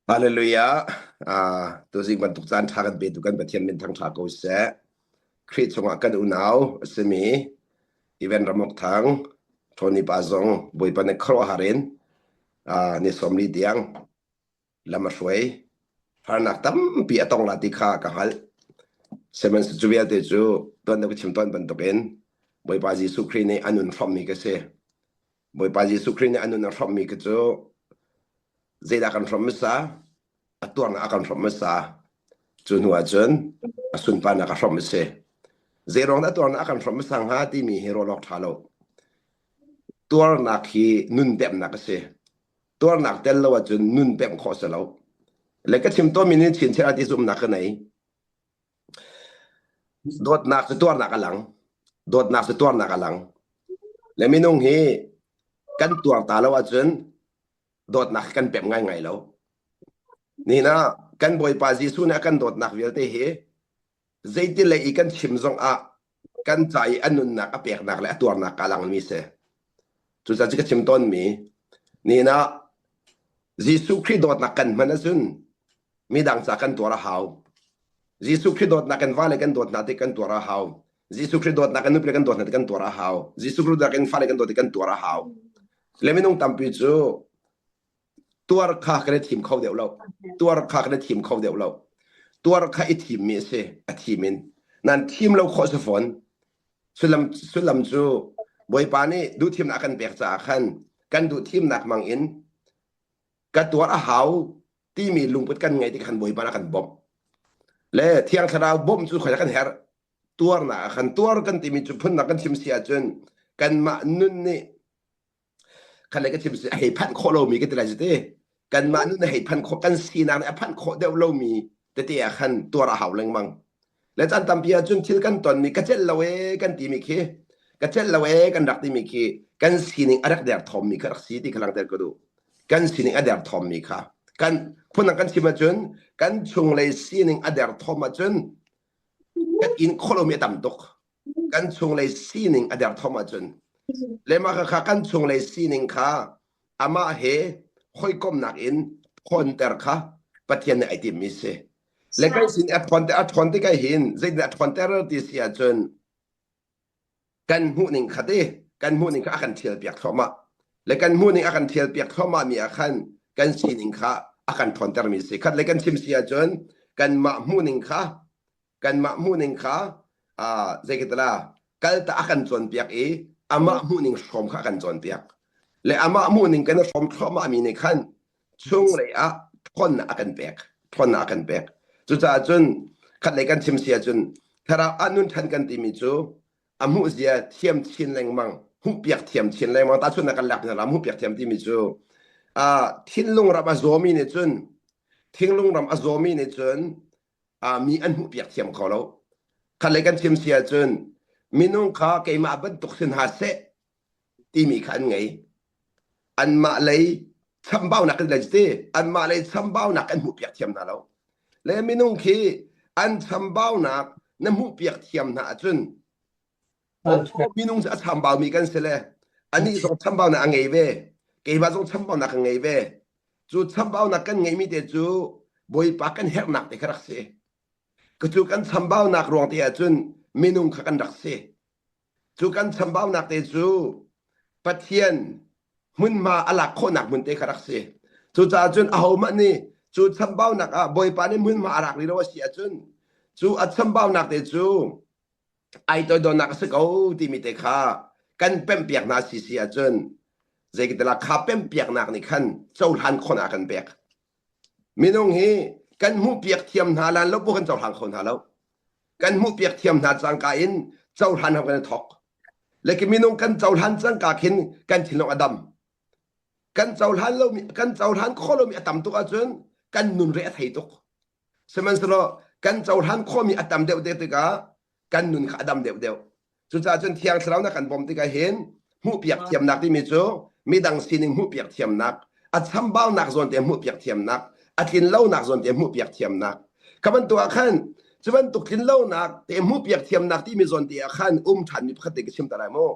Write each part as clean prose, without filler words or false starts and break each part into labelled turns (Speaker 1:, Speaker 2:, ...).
Speaker 1: Hallelujah. Ah, tuzing bantuk caan ṭha kan petu kan Pathian min thangṭha ko seh. Khrih chungah kan unau a simi Ivan Ramok Thang, Tony pa zong Bawipa nih khuaruahhar in ah, ni 40 tiang lam a hruai. Harnak tampi a tong la ti kha ka hngalh. Sihmanhsehlaw cu vialte cu tuan deuh ka chim tawn bantukin Bawipa Jesuh Khrih nih a nun hrawmhmi ka si. Bawipa Jesuh Khrih nih a nun a hrawmhmi ka cu zeidah kan hrawmh hmasa? A tuarnak a kan hrawmh hmasa. Cu hnu ahcun a sunparnak a hrawmh a si. Zeiruang dah tuarnak a kan hrawmh hmasa hnga timi hi ruah awk ṭha lo. Tuarnak hi nun pemhnak a si. Tuarnak tel lo ahcun nun pemh khawh si lo. Le ka chim tawnmi nih chinchiah ti zumhnak ka nei. Dawtnak cu tuarnak a lang. Dawtnak cu tuarnak a lang. Le minung hi kan tuar ta lo ahcun dawtnak kan pemh ngaingai lo. Nihin ah kan Bawipa Jesuh nih a kan dawtnak vialte hi zeiti lei i kan chim zong ah kan ca i a nunnak a peknak le a tuarnak ka langmi si. Cucaah cu ka chim tawnmi nihin ah Jesuh Khrih dawtnak kan hman ahcun midang ca kan tuar a hau. Jesuh Khrih dawtnak kan vale kan dawt hna ti kan tuar a hau. Jesuh Khrih dawtnak kan nupile kan dawt hna ti kan tuar a hau. Jesuh Khrih dawtnak kan fale kan dawt ti kan tuar a hau. Le minung tampi cu tuar kha kan i thim kho deuh lo. Tuar kha kan i thim kho deuh lo. Tuar kha i thimmi a si, a thim in. Nan thim lo khawh si fawn. Sullam sullam cu Bawipa nih duhthimnak a kan pek caah khan kan duhthimnak mang in ka tuar a hau timi lungput kan ngei ti khan Bawipa nih a kan bawmh. Le Thiang Thlarau bawmh cu khoi kan herh. Tuarnak ah khan tuar kan timi cu phunnak kan chim si ahcun kanmah nun nih khan le ka chim si a hei phanh khawh lomi ka ti lai te kanmah nun a hei phanh khawh kan sinak nih a phanh khawh deuh lomi tete ah khan tuar a hau lengmang. Le caan tampi ahcun thil kan tonmi ka celh lo ee kan timi khi ka celh lo ee kan rak timi khi kan sining a rak derthawmmi kha rak si ti kha langhter ka duh. Kan sining a derthawmmi kha kan phundang kan chim ahcun kan chunglei sining a derthawm ahcun kan in khawh lomi a tam tuk. Kan chunglei sining a derthawm ahcun le mah kha kan chunglei sining kha amah he hawikomhnak in ṭhawnter kha Pathian nih ai timhmi si. Le kan sin a ṭhawn a ṭhawn tikah hin zeitindah a ṭhawnter ti si ahcun kan hmuhning kha te kan hmuhning kha a kan ṭhialpiak thluahmah. Le kan hmuhning a kan ṭhialpiak thluahmah mi ah khan kan sining kha a kan ṭhawntermi si. Khat le kan chim si ahcun kanmah hmuhning kha kanmah hmuhning kha uh, zeikatala kalta a kan cawnpiak i amah hmuhning hrawm kha a kan cawnpiak. Le amah hmuhning kan i hrawm thluahmah mi nih khan chunglei ah ṭhawnnak a kan pek. Ṭhawnnak a kan pek. Cucaah cun khatlei kan chim si ahcun thlarau ah nun ṭhan kan timi cu a hmuh zia thiam chin lengmang hmuhpiak thiam chin lengmang tahchunhnak kan lak hna la hmuhpiak thiam timi cu uh, thinlung ram a zawmi nih cun thinglung ram a zawmi nih cun mi an hmuhpiak thiam kho lo. Khatlei kan chim si ahcun minung kha keimah bantuk si hna seh timi kha an ngei. Anmah lei chambaunak kan ti anmah lei chambaunak kan hmuhpiak thiam hna lo. Le minung khi an chambaunak na hmuhpiak thiam hna ahcun minung cu a chambaumi kan si le anih zong chambaunak a ngei ve keimah zong chambaunak ka ngei ve cu chambaunak kan ngeihmi te cu Bawipa kan herhnak te kha rak si ka cu kan chambaunak ruang te ahcun minung kha kan rak si cu kan chambaunak te cu Pathian hmunhma a lak khawhnak hmun te kha rak si cucaah cun ahohmah nih cu chambaunak ah Bawipa nih hmunhma a rak rih lo a si ahcun cu a chambaunak te cu ai toidornak a si ko timi te kha kan pemhpiak hna si si ahcun zeikitala kha pemhpiaknak nih khan cohlan khawhnak a kan pek. Minung hi kan hmuhpiak thiam hna lan lo bu kan cohlang kho hna lo. Kan hmuhpiak thiam hna cangka in cohlan ham kan i thok. Le minung kan cohlan cangka khin kan thinlung a dam. Kan cohlan lomi kan cohlan khawh lomi a tam tuk ahcun kan nun re a thei tuk. Sihmanhsehlaw kan cohlan khawhmi a tam deuh deuh tikah kan nun kha a dam deuh deuh. Cucaah cun Thiang Thlarau na kan bawmh tikah hin hmuhpiak thiamnak timi cu midang sining hmuhpiak thiamnak, a chambaunak zawn te hmuhpiak thiamnak, a tlinlonak zawn te hmuhpiak thiamnak. Kha bantuk ah khan cu bantuk tlinlonak te hmuhpiak thiamnak timi zawn te ah khan um ṭhanmi pakhat te ka chim ta lai mu.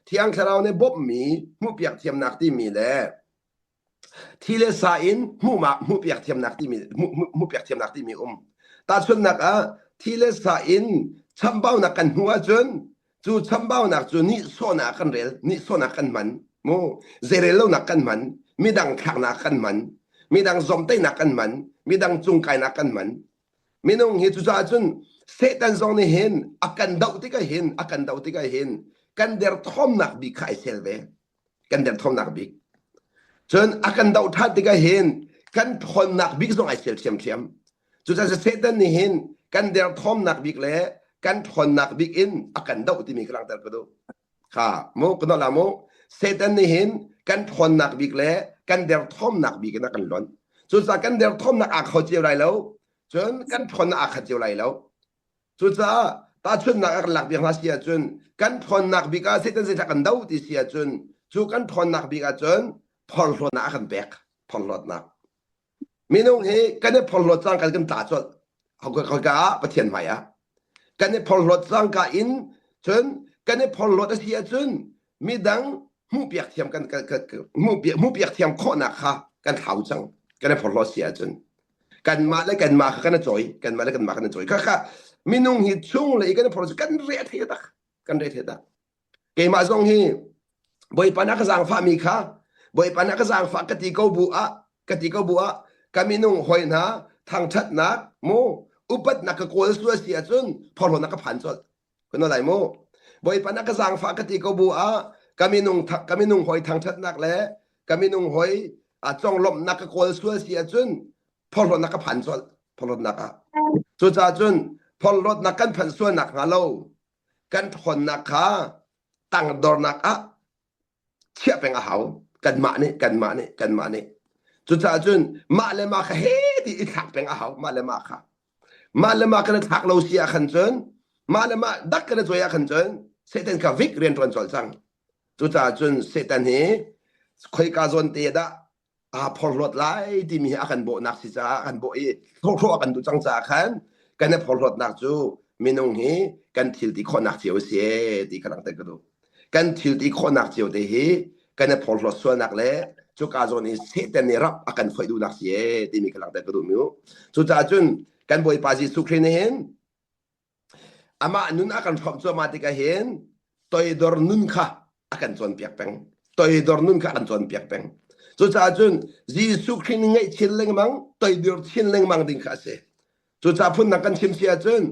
Speaker 1: Thiang Thlarau nih bawmhmi hmuhpiak thiamnak timi le. Thi le sa in hmuhmak hmuhpiak thiamnak timi hmuhpiak thiamnak timi um. Tahchunhnak ah thi le sa in chambaunak kan hmuh ahcun cu chambaunak cu nihsawhnak kan rel, nihsawhnak kan hman. Mu zeirel lonak kan hman, midang thlaknak kan hman, midang zomteihnak kan hman, midang cungkainak kan hman. Minung hi cucaah cun Satan zong nih hin a kan doh tikah hin a kan doh tikah hin kan derthawmnak bik kha ai sel ve. Kan derthawmnak bik. Cun a kan doh ṭhan tikah hin kan ṭhawnnak bik zong ai sel ṭhiamṭhiam. Cucaah Satan nih hin kan derthawmnak bik le kan ṭhawnnak bik in a kan doh timi ka langhter ka duh. Kha mu ka la mu Satan nih hin kan ṭhawnnak bik le kan derthawmnak bik in a kan lonh. Cucaah kan derthawmnak aa kho cio lai lo. Cun kan ṭhawnnak aa khat cio lai lo. Cucaah tahchunhnak a kan lak biak hna si ahcun kan ṭhawnnak bik ah Satan zeithla kan do ti si ahcun cu kan ṭhawnnak bik ahcun phorhlawtnak a kan pek. Phorhlawtnak. Minung hi kan i phorhlawt cangka kan tla colh. Khoika ah Pathian hmai ah. Kan i phorhlawt cangka in cun kan i phorhlawt a si ahcun midang hmuhpiak thiam kan hmuhpiak thiam khawhnak kha kan thlau cang. Kan i phorhlawt si ahcun. Kanmah le kanmah kha kan i cawi. Kanmah le kanmah kan i cawi. Khakha minung hi chung le i kan i phorhlawt kan re a thei tak. Kan re thei tak. Keimah zong hi Bawipa na ka zaangfahmi kha Bawipa na ka zaangfah ka ti ko bu ah ka ti ko bu ah ka minung hawi hna thangṭhatnak mu upatnak ka kawl sual si ahcun phorhlawnak ka phan colh kan lai mu Bawipa na ka zaangfah ka ti ko bu ah ka minung ka minung hawi thangṭhatnak le ka minung hawi a conglawmhnak ka kawl sual si ahcun phorhlawtnak ka phan colh phorhlawtnak ah cucaah cun phorhlawtnak kan phanh sual nak hnga lo kan ṭhawnnak kha tangdornak ah chiah peng a hau kanmah nih kanmah nih kanmah nih cucaah cun mah le mah kha he ti i thlak peng a hau mah le mah kha mah le mah kan i thlak lo si ah khan cun mah le mah dak kan i cawi ah khan cun Satan kha vik rian ṭuan colh cang cucaah cun Satan hi khoika zawn te dah aa phorhlawt lai timi hi a kan bawhnak si caah a kan bawh i hlawhhlawh a kan duh cang caah khan kan i phorhlawtnak cu minung hi kan thil ti khawhnak cio a si ti kha langhter ka duh. Kan thil ti khawhnak cio te hi kan i phorhlawt sualnak le cuka zawn i Satan nih rap a kan foih duhnak si timi kha langhter ka duh mi u. Cucaah cun kan Bawipa Jesuh Khrih nih hin Amah nun a kan hrawmh cuahmah tikah hin toidor nun kha a kan cawnpiak peng. Toidor nun kha a kan cawnpiak peng. Cucaah cun Jesuh Khrih nih ngeih chin lengmang, toidor chin lengmang ding kha a si. Cucaah phundang kan chim si ahcun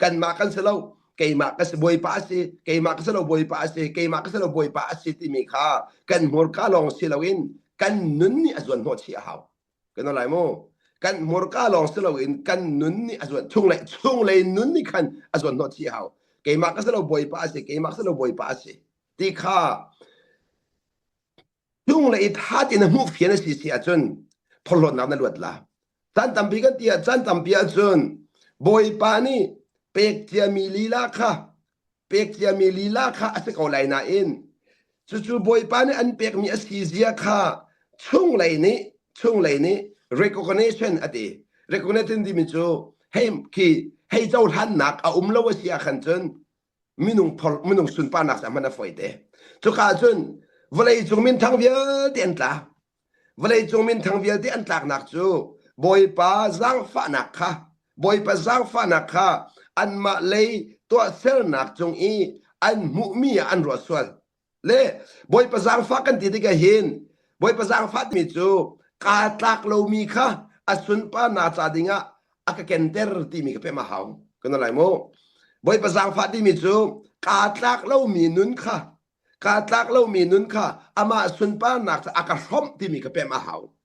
Speaker 1: kanmah kan si lo, keimah ka si Bawipa a si, keimah ka si lo Bawipa a si, keimah ka si lo Bawipa a si timi kha kan hmurka lawng si loin kan nun nih a zuan hnawh chih a hau. Kan lai mu. Kan hmurka lawng si loin kan nun nih a zuan chunglei chunglei nun nih khan a zuan hnawh chih hau. Keimah ka si lo Bawipa a si, keimah ka si lo Bawipa a si. Ti kha chunglei i tha tein na hmuh fian a si si ahcun phorhlawtnak na luat la. Caan tampi kan ti ah caan tampi ahcun Bawipa nih pek ciami lila kha pek ciami lila kha a si ko lai nain cucu Bawipa nih an pekmi a si zia kha chunglei nih chunglei nih recognition a ti recognition timi cu hei khi hei cohlannak a um lo a si ah khan cun minung phor minung sunparnak sa hman a fawi te cuka cun vawlei cung minthang vialte an tla Vawleicung minthang vialte an tlaknak cu Bawipa zaangfahnak kha Bawipa zaangfahnak kha anmah lei tuahsernak cung i an hmuhmi ah an ruah sual. Le Bawipa zaangfah kan ti tikah hin Bawipa zaangfah timi cu kaa tlak lomi kha a sunparnak ca dingah a ka kenter timi ka pem a hau. Kan lai mu. Bawipa zaangfah timi cu kaa tlak lomi nun kha kaa tlak lomi nun kha amah sunparnak cu a ka hrawmh timi ka pemh a hau.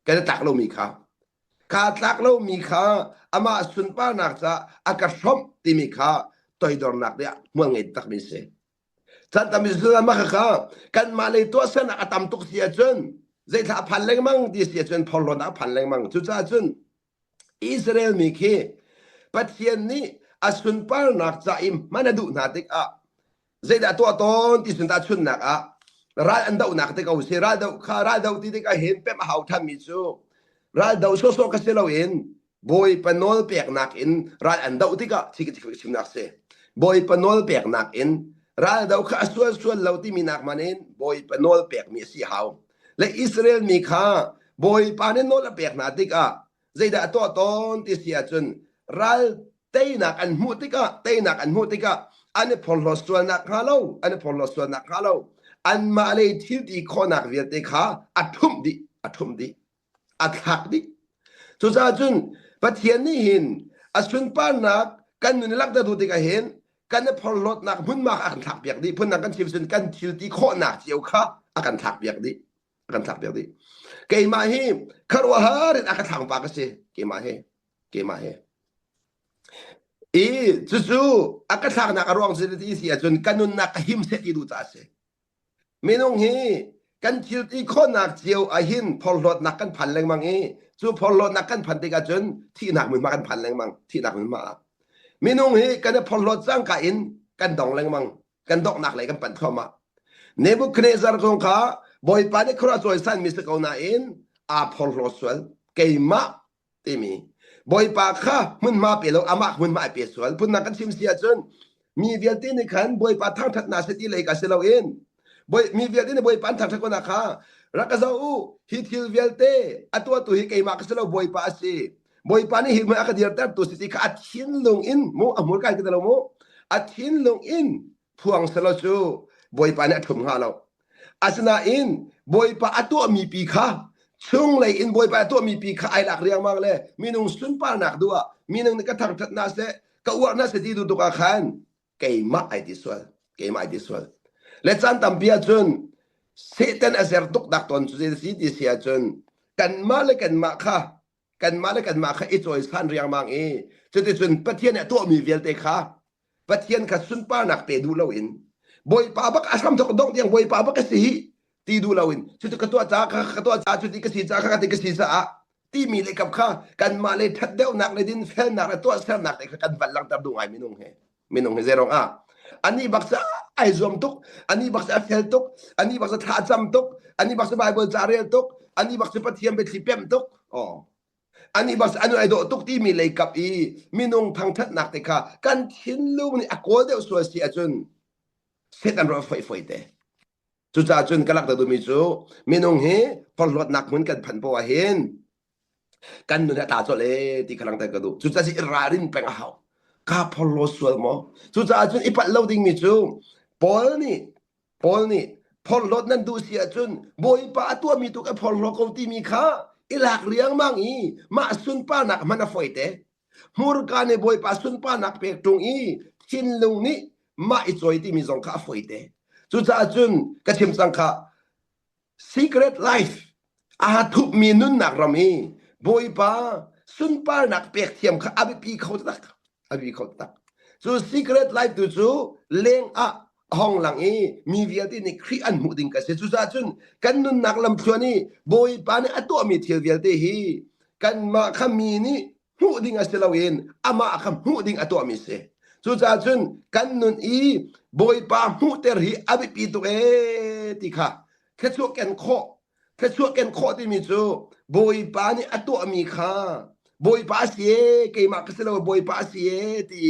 Speaker 1: Kan i tlak lomi kha. Kaa tlak lomi kha amah sunparnak ca a ka hrawmh timi kha toidornak nih hmual ngei takmi si. Chan tam mah kha kanmah lei tuahsernak a tam tuk si ahcun zeithla a phan lengmang ti si ahcun phorhlawtnak a phan lengmang. Cucaah cun Israel mi khi Pathian nih a sunparnak ca i hman a duh hna tikah zeidah tuah tawn ti sun tahchunhnak ah ral an dohnak te ko si ral doh kha ral doh ti tikah hin pemh a hau thanmi cu ral doh sawsawh ka si loin Bawipa nawl peknak in ral an doh tikah chi chimnak si Bawipa nawl peknak in ral doh kha a sual sual lo timi nak man in Bawipa nawl pekmi a si hau le Israel mi kha. Bawipa nih nawl a pek hna tikah zeidah a tuah tawn ti si ahcun ral teinak an hmuh tikah teinak an hmuh tikah an i phorhlawt sualnak hnga lo an i phorhlawt sualnak hnga lo anmah lei thil ti khawhnak vialte kha a ṭhumh dih a ṭhumh dih a thlak dih. Cucaah cun Pathian nih hin a sunparnak kan nun i langhter duh tikah hin kan i phorhlawtnak hmunhma kha a kan thlakpiak dih. Phundang kan chim cun kan thil ti khawhnak cio kha a kan thlakpiak dih. A kan thlakpiak dih. Keimah hi khuaruahhar in a ka thlangpa ka si. Keimah hi. Keimah hi. I cucu a ka thlaknak a ruang cu ti si ahcun ka nunnak ka him seh ti duh caah a si. Minung hi kan thil ti khawhnak cio ahhin phorhlawtnak kan phan lengmang i cu phorhlawtnak kan phan tikah cun thihnak hmunhma kan phan lengmang thihnak hmunhma ah minung hi kan i phorhlawt cangka in kan dong lengmang kan donghnak lei kan panh thluahmah Nebuchadnezzar kong kha Bawipa nih khuaruah cawisan mi si ko nain aa phorhlaw sual keimah timi Bawipa kha hmunhma pe lo amah hmunhma ai pe sual phunnak kan chim si ahcun mi vialte nih khan Bawipa thangthat na si ti lei ka si loin mi vialte nih Bawipa an thangthat ko na kha rak ka zoh u hi thil vialte a tuahtu hi keimah ka si lo Bawipa a si Bawipa nih hi hmun a ka dirter tu si ti kha a thinlung in mu a hmurka in ka ti lo mu a thinlung in phuang selaw cu Bawipa nih a ṭhum hnga lo. Asinain Bawipa a tuahmi pi kha chunglei in Bawipa a tuahmi pi kha ai lak riangmang le minung sunparnak duh ah minung nih ka thangṭhat hna seh ka uar hna seh ti duh tuk ah khan keimah ai ti sual keimah ai ti sual le caan tampi ahcun Satan a zer tuk dak tawn cu zei si ti si ahcun kanmah le kanmah kha kanmah le kanmah kha i cawisan riangmang i cuticun Pathian nih a tuahmi vialte kha Pathian kha sunparnak pe duh loin Bawipa bak a hramthok dongh tiang Bawipa bak ka si hi ti duh loin cuti ka tuah caah ka tuah caah cuti ka si caah kha ti ka si caah timi le kap kha kanmah le ṭhat deuhnak le dinfelnak le tuahsernak te kha kan van langhter duh ngai minung he minung hi zeirong ah ani bak sa ai zuam tuk ani bak sa a fel tuk ani bak sa thla cam tuk ani bak sa bible ca rel tuk ani bak sa pathian biathli pem tuk oh ani bak sa anu ai dawh tuk timi lei kap i minung thangthatnak te kha kan thinlung nih a kawl deuh sual si ahcun Satan ro foi foi te cucaah cun ka lak duhmi cu minung hi phorhlawtnak hmun kan phanh poah hin kan nun a tla colh e ti kha langhter ka duh cucaah i ralrin peng a hau ka phorhlaw sual maw cucaah cun i palh lo dingmi cu Paul nih Paul nih phorhlawt nan duh si ahcun Bawipa a tuahmi tu ka phorhlaw ko timi kha i lak riangmang i mah sunparnak hman a fawi te hmurka nih Bawipa sunparnak pek ṭung i thinlung nih mah i cawi timi zong kha a fawi te cucaah cun ka chim cang kha Secret life aa thupmi nunnak ram i Bawipa sunparnak pek thiam kha a biapi kho taktak. A biapi kho taktak. Cu secret life tu cu leng ah a hong lang i mi vialte nih Khrih an hmuh ding ka si. Cucaah cun kan nunnak lamthluan i Bawipa nih a tuahmi thil vialte hi kanmah kha mi nih hmuh ding a si loin amah kha hmuh ding a tuahmi si. Cucaah cun kan nun i Bawipa hmuhter hi a biapi tuk ee ti kha thluachuah ken khawh thluachuah ken khawh timi cu Bawipa nih a tuahmi kha Bawipa a si ee keimah ka si lo Bawipa a si ee ti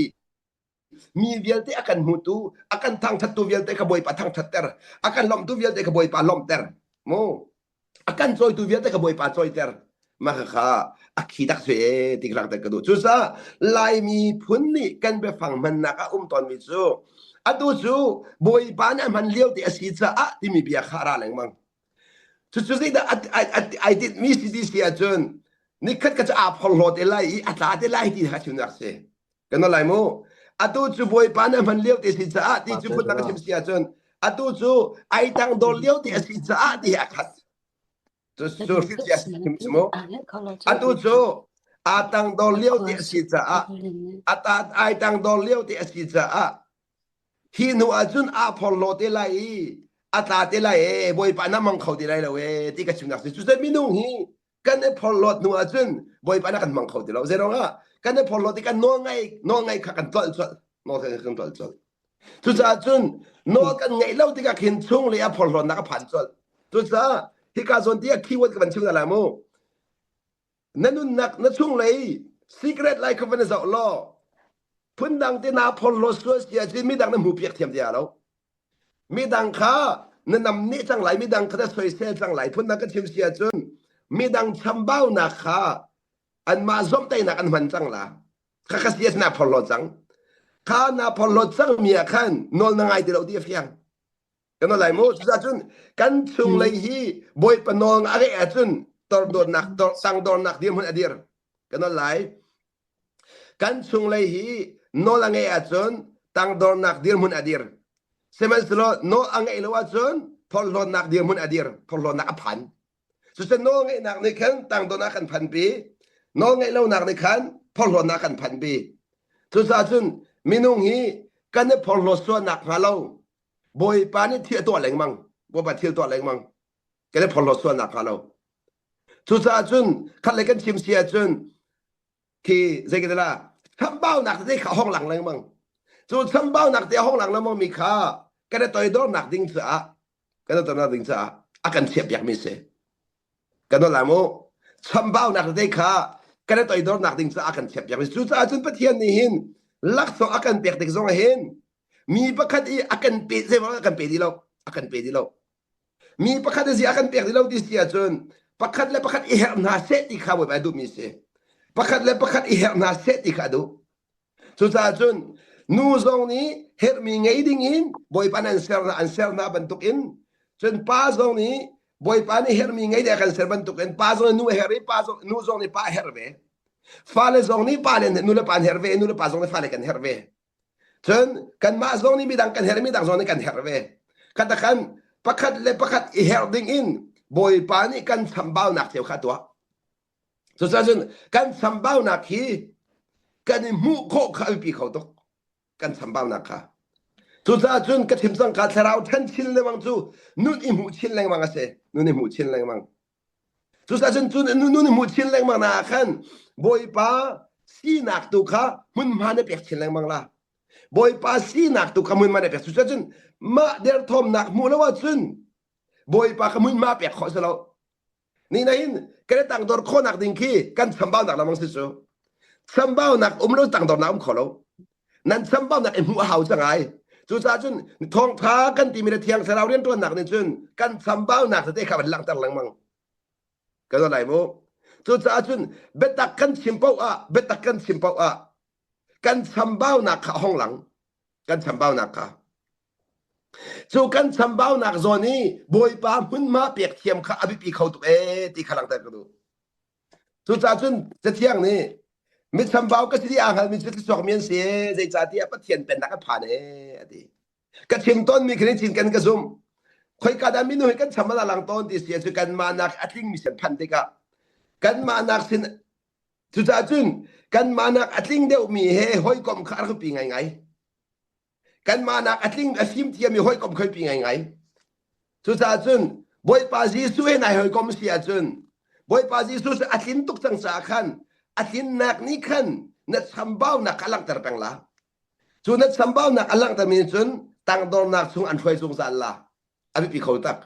Speaker 1: Mi vialte a kan hmutu, a kan thangṭhattu vialte kha Bawipa thangṭhatter, a kan lawmhtu vialte kha Bawipa lawmhter. Mu a kan cawitu vialte kha Bawipa cawiter. Mah kha a khi tak sui e ti ka ka duh. Cucaah Laimi phun nih kan biafang hmannak ah um tawnmi cu atu cu Bawipa nih a hman lio ti a si caah timi bia kha a ra lengmang. Cucu zeidah ai tinhmi si ti si ahcun nikhat ka cu aa phorhlaw te lai i a tla te lai ti kha chimnak si. Kan lai mu. Atu cu Bawipa nih a hman lio ti si caah ti cu phun ka chim si ahcun atu cu ai tang dor lio ti a si caah ti hi a khat. Cu cu hrilh chim si mu. Atu cu aa tang dor lio ti a si caah ata ai tang dor lio ti a si caah hi hnu ahcun aa phorhlaw te lai i a tla te lai e Bawipa na mang kho ti lai lo e ti ka chimnak si. Cucu minung hi kan i phorhlawt hnu ahcun Bawipa na kan hmang kho ti lo. Zeiruang ah kan i phorhlawt i kan nawl ngai nawl ngai kha kan tlolh colh. Nawl kha kan tlolh colh. Cucaah cun nawl kan ngeih lo tikah khin chunglei a phorhlawtnak a phan colh. Cucaah hika zawn ti ah keyword ka van chim hna lai mu. Na nunnak na chunglei secret lai kha van i zoh law phundang te naa phorhlawt sual si ahcun midang na hmu piak thiam ti lo. Midang kha na namneh cang lai, midang kha na soisel cang lai. Phundang ka chim si ahcun. Midang chambaunak kha anmah zomhtaihnak an hman cang la. Kha kha si na phorhlawt cang. Kha na phorhlawt cang mi ah khan nawl na ngai ti lo ti a fiang. Kan lai mu. Cucaah cun kan chunglei hi Bawipa nawl a ngeih ahcun tordornak tangdornak dirhmun a dir. Kan lai. Kan chunglei hi nawl a ngeih ahcun tangdornak dirhmun a dir. Sihmanhsehlaw nawl a ngeih lo ahcun phorhlawtnak dirhmun a dir. Phorhlawtnak a phan. Cucu nawl ngeihnak nih khan tangdornak kan phanpi. Nawl ngeih lonak nih khan phorhlawtnak kan phanpi. Cucaah cun minung hi kan i phorhlawt sualnak hnga lo Bawipa nih thil a tuah lengmang. Bawipa thil tuah lengmang. Kan i phorhlawt sualnak hnga lo. Cucaah cun khat le kan chim si ahcun khi zei ka la chambaunak tete kha hong lang lengmang. Cu chambaunak te hong lang lengmang mi kha kan i toidornak ding caah kan i toidornak ding caah a kan chiahpiak mi si. Kan la mu chambaunak tete kha kan i toidornak ding caah a kan chiahpiak mi si. Cucaah cun Pathian nih hin laksawng a kan pek tik zong ah hin mi pakhat i a kan pe zei a kan pe dih lo a kan pe dih lo mi pakhat a si a kan pek dih lo ti si ahcun pakhat le pakhat i herh hna seh ti kha Bawipa duhmi si pakhat le pakhat i herh hna seh ti kha a duh cucaah cun nu zong nih herhmi ngei ding in Bawipa an ser an ser hna bantuk in cun pa zong nih Bawipa nih herhmi ngei ding a kan ser bantuk in pa zong nih nu a herh i pa zong nu zong nih pa a herh ve fale zong nih pa le nu le pa an herh ve nu le pa zong nih fale kan herh ve Cun kanmah zong nih midang kan herh midang zong nih kan herh ve. Katakan pakhat le pakhat i herh ding in Bawipa nih kan chambaunak cio kha tuah. Cucaah cun kan chambaunak hi kan i hmuh khawh kha a biapi kho tuk. Kan chambaunak kha. Cucaah cun ka chim cang ka thlarau ṭhan chin lengmang cu nun i hmuh chin lengmang a si. Nun i hmuh chin lengmang. Cucaah cun nun i hmuh chin lengmang na ah khan Bawipa sinak tu kha hmunhma na pek chin lengmang la. Bawipa sinak tu kha hmunhma na pek. Cucaah cun mah derthawmnak hmuh lo ahcun Bawipa kha hmunhma pek khawh si lo. Ni nain kan i tangdor khawhnak ding khi kan chambaunak lamang si cu. Chambaunak um lo tangdornak um kho lo. Nan chambaunak i hmuh a hau cang ai. Cucaah cun thawngtha kan timi le thiang thlarau rianṭuannak nih cun kan chambaunak tete kha van langhter lengmang. Kan lai mu. Cucaah cun biatak kan chim paoh ah biatak kan chim paoh ah kan chambaunak kha hong lang. Kan chambaunak kha. Cu kan chambaunak zawn i Bawipa hmunhma pek thiam kha a biapi kho tuk ee ti kha langhter ka duh. Cucaah cun Cathiang nih mitchambau ka si ti aa hngalmi cu thluachuakmi an si zeicahtiah Pathian pennak an phan ee a ti. Ka chim tawnmi khin chin kan ka zumh. Khoika dah minu hi kan cham a lang tawn ti si cu kanmah nak a tlingmi sin phanh tikah kanmah nak sin cucaah cun kanmah nak a tling deuhmi he hawikom kha a rak pi ngaingai. Kanmah nak a tling a fimthiam i hawikom khoipi ngaingai. Cucaah cun Bawipa Jesuh he nai hawikom si ahcun Bawipa Jesuh cu a tlin tuk cang caah khan a tlinnak nih khan na chambaunak kha a langhter peng la. Cu na chambaunak a langhtermi nih cun tangdornak chung an hruai zungzal la. A biapi kho tak.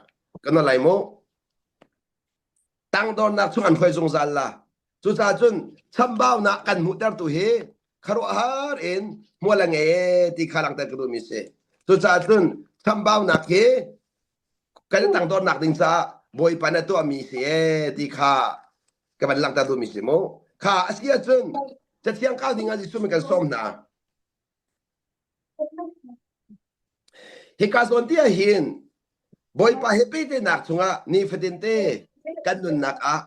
Speaker 1: Kan lai mu. Tangdornak chung an hruai zungzal la. Cucaah cun chambaunak kan hmuhtertu hi khuaruahhar in hmual a ngei ti kha langhter ka duhmi si. Cucaah cun chambaunak hi kan i tangdornak ding caah Bawipa na tuahmi si ee ti kha ka van langhter duhmi si mu. Kha a si ahcun Cathiang kau ding ah Jesuh min kan sawm hna. Hika zawn te ah hin Bawipa he pehtlaihnak chungah nifatin te kan nunnak ah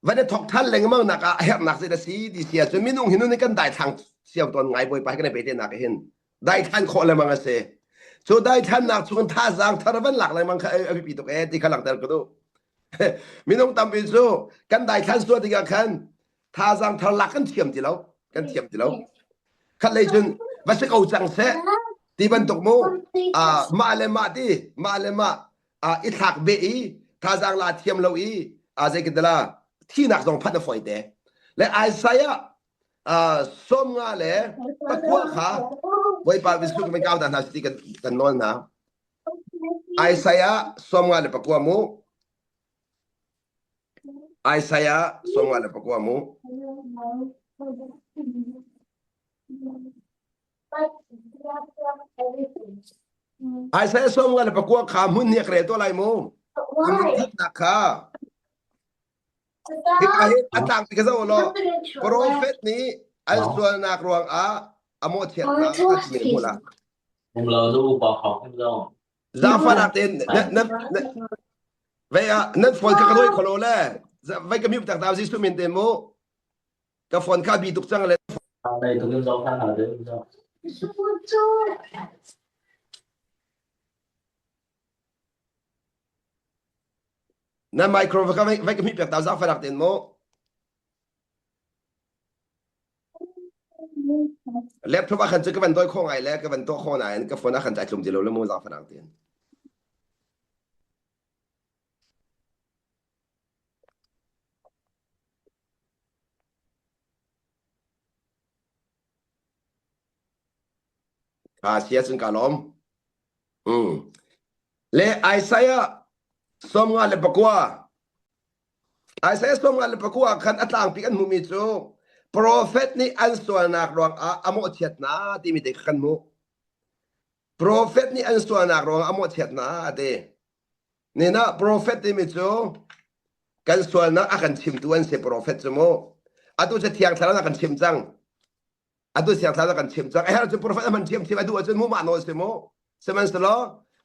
Speaker 1: van i thawk than lengmang nak ah a herhnak zei a si ti si ahcun minung hi nun hi kan daithlang siau tawn ngai Bawipa he kan i pehtlaihnak ah hin daithlan khawh lengmang a si. Cu daithlannak chung thazaang thar van lak lengmang kha a biapi tuk ee ti kha langhter ka duh. Minung tampi cu kan daithlan sual tikah khan thazaang thar lak kan thiam ti lo kan thiam ti lo khat lei cun va si ko cang seh ti bantuk mu mah le mah ti mah le mah i thlak beh i thazaang la thiam lo i zei kan la thinak zong phanh a fawi te le Isaiah 59 kha Bawipa Jesuh kan kau hna si kan kan nawl hna Isaiah 59 mu Isaiah 59 mu. Isaiah 59 kha hmun nih a rel tuah lai mu. Hmun thatnak kha. Hika hin a tlangpi ka zoh law profet nih an sualnak ruangah a mawhchiat hna a timi na hmuh la. Zaangfahnak tein nan nan vei ah nan phone kha ka dawi kholo le vei ka mute tak ta Jesuh min te mu ka phone kha bi tuk cang le Na microphone kha vai ka hmih piak ta zaangfahnak tein mu. Laptop ah khan cu ka van dawi kho ngai le ka van tuah kho nain ka phone ah khan ai tlum ti lo le mu zaangfahnak tein. Ka sia cun ka lawm. Mm. Le Isaiah 54 Isaiah 54 khan a tlangpi kan hmuhmi cu profet nih an sualnak ruangah a mawhchiat hna timi te kha kan hmuh. Profet nih an sualnak ruangah a mawhchiat hna a ti. Nina profet timi cu kan sualnak a kan chimtu an si profet cu mu. Atu cu thiang thlarau a kan chim cang. Atu siang thlarau kan chim cang. A herh cu profet a hman thiamthiam a duh ahcun mu mah nawl si mu. Sihmanhsehlaw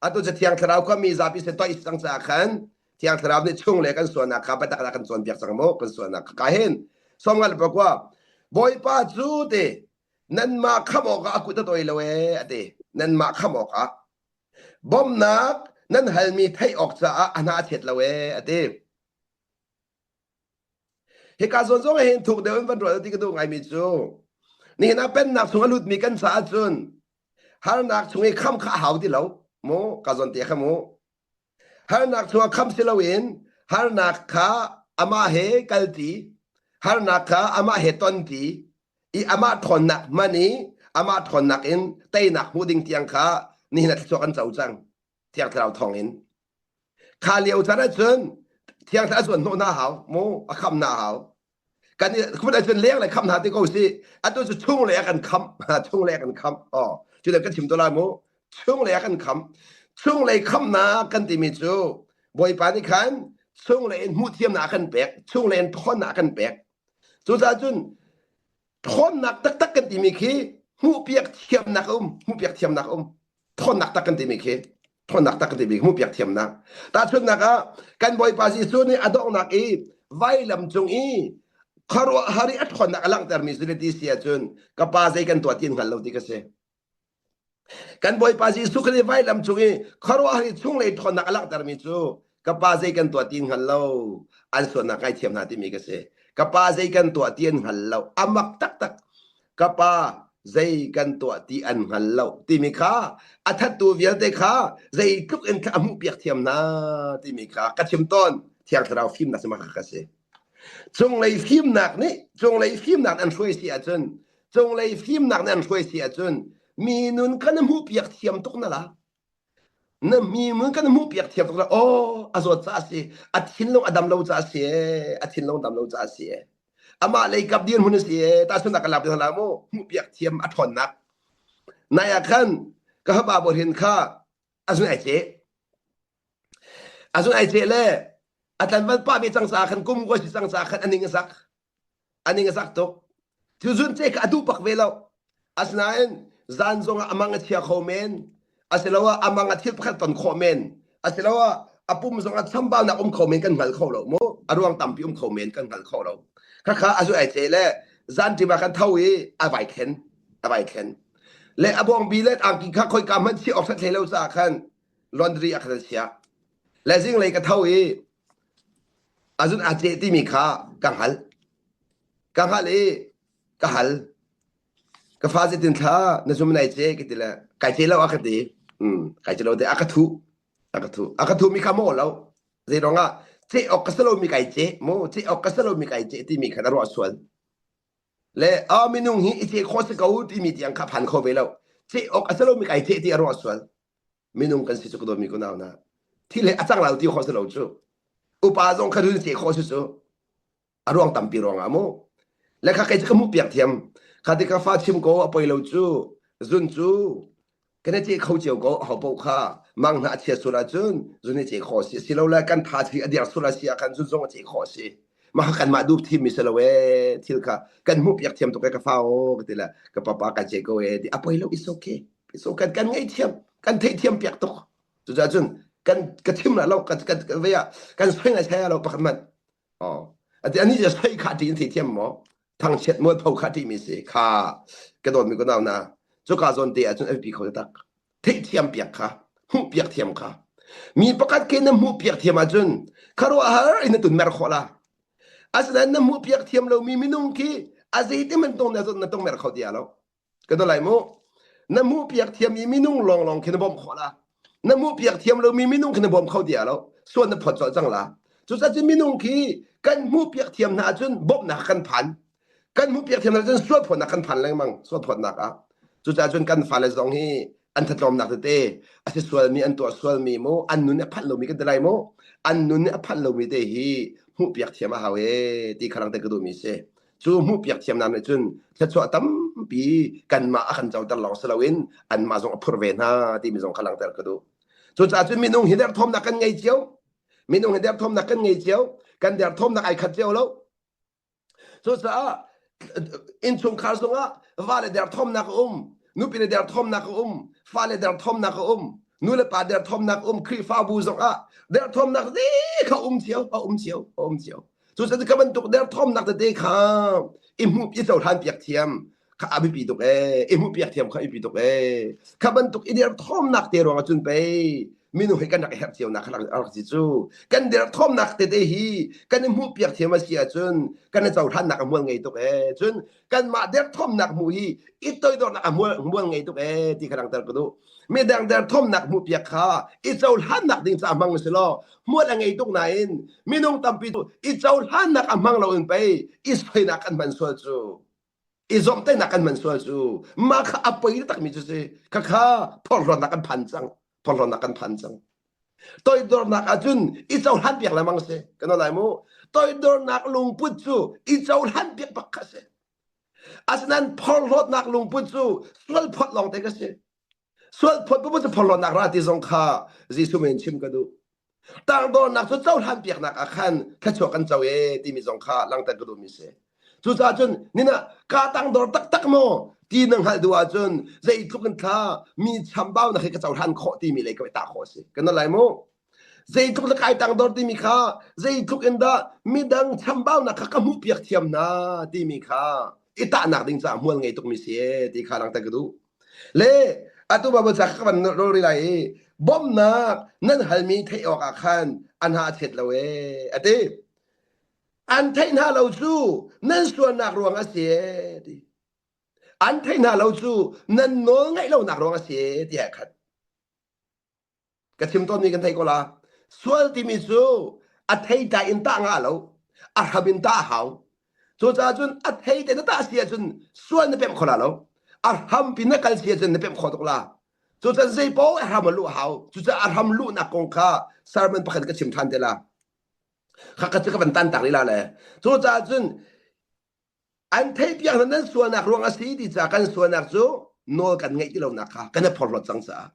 Speaker 1: atu cu thiang thlarau kha mi zapi sin toih cang caah khan thiang thlarau nih chung le kan sualnak kha biatak ah kan cawnpiak cang mu kan sualnak kha ka hin 59 Bawipa cu ti nanmah khamh awkah a kut a tawi lo ee a ti nanmah khamh awkah bawmhnak nan halmi theih awk caah a hna a chet lo ee a ti Hika zawn zong hin thuk deuh in van ruah ti ka duh ngaimi cu nihin ah pennak chung a lutmi kan caah cun harnak chung i kham kha a hau ti lo mu ka zawn te kha mu harnak chung ah kham si loin harnak kha amah he kalti harnak kha amah he tonti i amah ṭhawnnak hman i amah ṭhawnnak in teinak hmuh ding tiang kha nihin ah thluachuah kan co cang Thiang Thlarau thawng in. Kha lio caan ahcun Thiang Thlarau zuan hnawh hna hau mu a kham hna hau. Kan khut ahcun leng le kham hna ti ko si. Atu cu chung le a kan kham. Chung le a kan kham. Oh, cu kan chim to lai mu. Chung le a kan kham. Chung lei khamnak kan timi cu Bawipa nih khan chung lei in hmuhthiamnak a kan pek, chung lei in ṭhawnnak a kan pek. Cucaah cun ṭhawnnak taktak kan timi khi hmuhpiak thiamnak a um, hmuhpiak thiamnak a um. Ṭhawnnak tak kan timi khi ṭhawnnak tak kan timi hmuhpiak thiamnak. Tahchunhnak ah kan Bawipa Jesuh nih a donghnak i vailam cung i khuaruahhar i a ṭhawnnak a langhtermi cu ti si ahcun ka pa zei kan tuah ti an hngal lo ti ka si. Kan Bawipa Jesuh Khrih vailam cung i khuaruahhar i chunglei ṭhawnnak a langhtermi cu ka pa zei kan tuah ti an hngal lo an sualnak ngaithiam hna timi ka si. Ka pa zei kan tuah ti an hngal lo. A mak taktak. Ka pa zei kan tuah ti an hngal lo timi kha a thattu vialte kha zeitluk in a hmuhpiak thiam hna timi kha ka chim tawn. Thiang Thlarau fimnak cu mah kha ka si. Cunglei fimnak nih cunglei fimnak an hruai si ahcun cunglei fimnak nih an hruai si ahcun mi nun kha na hmuhpiak thiam tuk na la. Na mi nun kan hmuhpiak thiam tuk na aw a zawt caah a si a thinlung a dam lo caah a si ee a thinlung dam lo caah a si ee amah lei kap dirhmun a si ee tahchunhnak ka lak ti hna mu hmuhpiak thiam a ṭhawnnak nai ah khan ka fapa hin kha a zun ai ceh A zun ai ceh le a tlanval pa ve cang caah khan kum kua si cang caah khan a ning a zak. A ning a zak tuk. Cu zun ceh kha a duh bak ve lo. Asinain zan zongah a mang a chia kho men. Asiloah a mang a thil pakhat ton khawh men. Asiloah a pum zongah chambaunak um kho men kan hngal kho lo mu. A ruang tampi um kho men kan hngal kho lo. Khakha a zu ai ceh le zan ṭim ah khan tho i a vai thlen. A vai thlen. Le a bawngbi le angki kha khoika hmanh chiah awk ṭhat hlei lo caah khan laundry ah khan an chiah. Le zinglei ka tho i azun aa ceh timi kha ka hngalh. Ka hngalh i ka hal. Ka fa zeitin thla na zum nai ce ka ti le kai ce lo a ka ti. Mm, kai ce lo te a ka thuh. A ka thuh. A ka thuh mi kha maw lo. Zei ruangah ceh awk ka si lo mi kai ceh mu ceh awk ka si lo mi kai ceh timi kha na ruah sual. Le a minung hi i ceh khawh si ko timi tiang kha phan kho ve lo. Ceh awk a si lo mi kai ceh ti a ruah sual. Minung kan si cu ka dawtmi kunau na thil he a cang lo ti khawh si lo cu upa zong kha run se khawh si cu a ruang tampi ruangah mu le kha kei cu ka hmuh piak thiam kha ti ka fa chim ko a poi lo cu zun cu kan i ce kho cio ko ho paoh kha mang hna a chia sul ahcun zun i ce khawh si si lo le kan tha thi a dir sul a si ah khan zun zong a ce khawh si. Mah kanmah duh thimmi si lo ee thil kha kan hmuh piak thiam tuk ee ka fa aw ka ti le ka papa ka ce ko ee ti a poi lo it's okay it's okay kan ngei thiam kan theih thiam piak tuk cucaah cun kan ka thim la lo kan kan ve ah kan soi ngai sai lo pakhat man oh ati ani je soi kha ti in thei thiam mo thangchiat mualpho kha ti mi si kha ka dawt mi ko nau na cuka zawn te ahcun a pi kho tak theihthiam piak kha hmuh piak thiam kha mi pakhat ke na hmuh piak thiam ahcun khuaruahhar in na tun mer khawh la asinain na hmuh piak thiam lomi minung khi a zeiti man tong na na tong mer kho ti lo ka do lai mu na hmuh piak thiam i minung lawnglawng khi na bawmh khawh la na hmuh piak thiam lomi minung khi na bawm kho ti lo suan na phot colh cang la cucaah minung khi kan hmuh piak thiam hna ahcun bawmhnak kan phan Kan hmuhpiak thiam lo cun sualphawtnak kan phan lengmang sualphawtnak ah. Cucaah cun kan fale zong hi an thatlawmnak tete a si sualmi an tuah sualmi mu an nun nih a phanh lomi kan ti lai mu an nun nih a phanh lomi te hi hmuhpiak thiam a hau ee ti kha langter ka duhmi si. Cu hmuhpiak thiamnak nih cun thluachuah tampi kanmah a kan coter lawng si loin anmah zong a phurh ve hna timi zong kha langter ka duh. Cucaah cun minung hi derthawmnak kan ngei cio. Minung hi derthawmnak kan ngei cio. Kan derthawmnak ai khat cio lo. Cucaah innchungkhar zongah vale derthawmnak a um, nupi le derthawmnak a um, fale derthawmnak a um, nu le pa derthawmnak a um, Khrihfabu zongah derthawmnak te kha um cio, a um cio, a um cio. Cucaah ka bantuk derthawmnak tete kha i hmuh i cohlan piak thiam kha a biapi tuk ee i hmuh piak thiam kha biapi tuk ee kha bantuk i derthawmnak te ruangah cun pei minung hi kan rak i herh cio nak kha rak si cu kan derthawmnak tete hi kan i hmuh piak thiam a si ahcun kan i cohlannak a hmual ngei tuk ee cun kanmah derthawmnak hmuh hi i toidornak a hmual hmual ngei tuk ee ti kha langhter ka duh midang derthawmnak hmuh piak kha i cohlannak ding ca hmang si law hmual a ngei tuk nain minung tampi cu i cohlannak a hmang lo in pei i soinak kan hman sual cu i zomhtaihnak kan hman sual cu mah kha a poi takmi cu si khakha phorhlawtnak kan phan cang phorhlawtnak kan phan cang toidornak ahcun i cohlan piak lengmang si kan lai mu toidornak lungput cu i cohlan piak bak kha si asinain phorhlawtnak lungput cu sual phawt lawng te ka si Sual phawt bu cu phorhlawtnak ra ti zong kha Jesuh min chim ka duh. Tangdornak cu cohlan piaknak ah khan thluachuah kan co e timi zong kha langhter ka duhmi si. Cucaah cun nina ka tangdor taktak maw ti na hngalh duh ahcun zeitluk in thla mi chambaunak hi ka cohlan khawh timi lei ka tah khawh a si. Kan lai mu. Zeitluk na kai tangdor timi kha zeitluk in dah midang chambaunak kha ka hmuh piak thiam hna timi kha i tahnak ding caah hmual ngei tukmi si e ti kha langhter ka duh. Le atu Baibal ca ka van rol rih lai i bawmhnak nan halmi theih awkah khan an ha a chet lo ee a ti. An theih hna lo cu nan sualnak ruang a si ee ti. An theih hna lo cu nan nawl ngaih lonak ruang a si ee ti a khat. Ka chim tawnmi kan thei ko la. Sual timi cu a theitlai in tah ngah lo, a hram in tah a hau. Cucaah cun a thei te na tah si ahcun sual na pemh kho la lo. A hrampi na kal si ahcun na pemh kho tuk la. Cucaah zeipaoh a hram a luh a hau. Cucaah a hram luhnak kong kha sermon pakhat ka chim ṭhan te la. Khakhat cu ka van tan tak lila le. Cucaah cun an theihpiak hna nan sualnak ruang a si ti caah kan sualnak cu nawl kan ngeih ti lonak kha kan i phorhlawt cang caah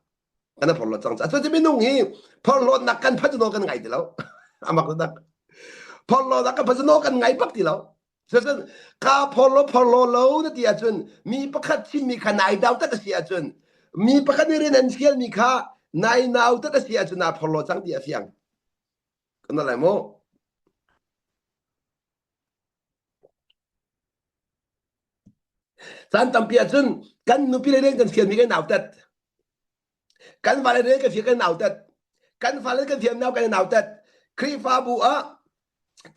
Speaker 1: kan i phorhlawt cang caah cuti minung hi phorhlawtnak kan phanh cu nawl kan ngai ti lo amak tak phorhlawtnak kan phanh cu nawl kan ngai bak ti lo cucun ka phorhlaw phorhlaw lo na ti ahcun mi pakhat chimmi kha nai dau tat a si ahcun mi pakhat nih rian an fialmi kha nai nau tat a si ahcun naa phorhlaw cang ti a fiang kan lai mu Caan tampi ahcun kan nupi le rian kan fialmi kan nautat. Kan fale rian kan fial kan nautat. Kan fale kan fial nau kan nautat. Khrihfabu ah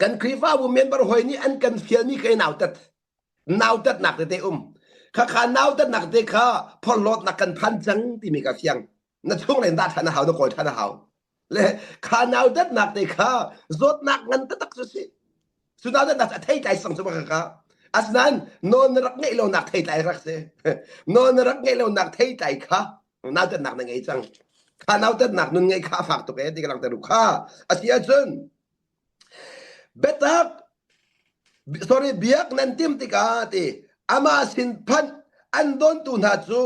Speaker 1: kan Khrihfabu member hawi nih an kan fialmi kan nautat. Nautatnak tete um. Khakha nautatnak te kha phorhlawtnak kan phan cang timi ka fiang. Na chung len dah ṭhan a hau, na kawl ṭhan a hau. Le kha nautatnak te kha zawtnak ngan taktak cu si. Cu nautatnak cu a theitlai sang cu bak ka. Asinain nawl na rak ngeih lonak theitlai rak si. Nawl na rak ngeih lonak theitlai kha nautatnak na ngei cang. Kha nautatnak nun ngeih kha a fak tuk ee ti ka langhter duh kha. A si ahcun biatak sorry biak nan tim tikah ti amah sin phanh an dawntu hna cu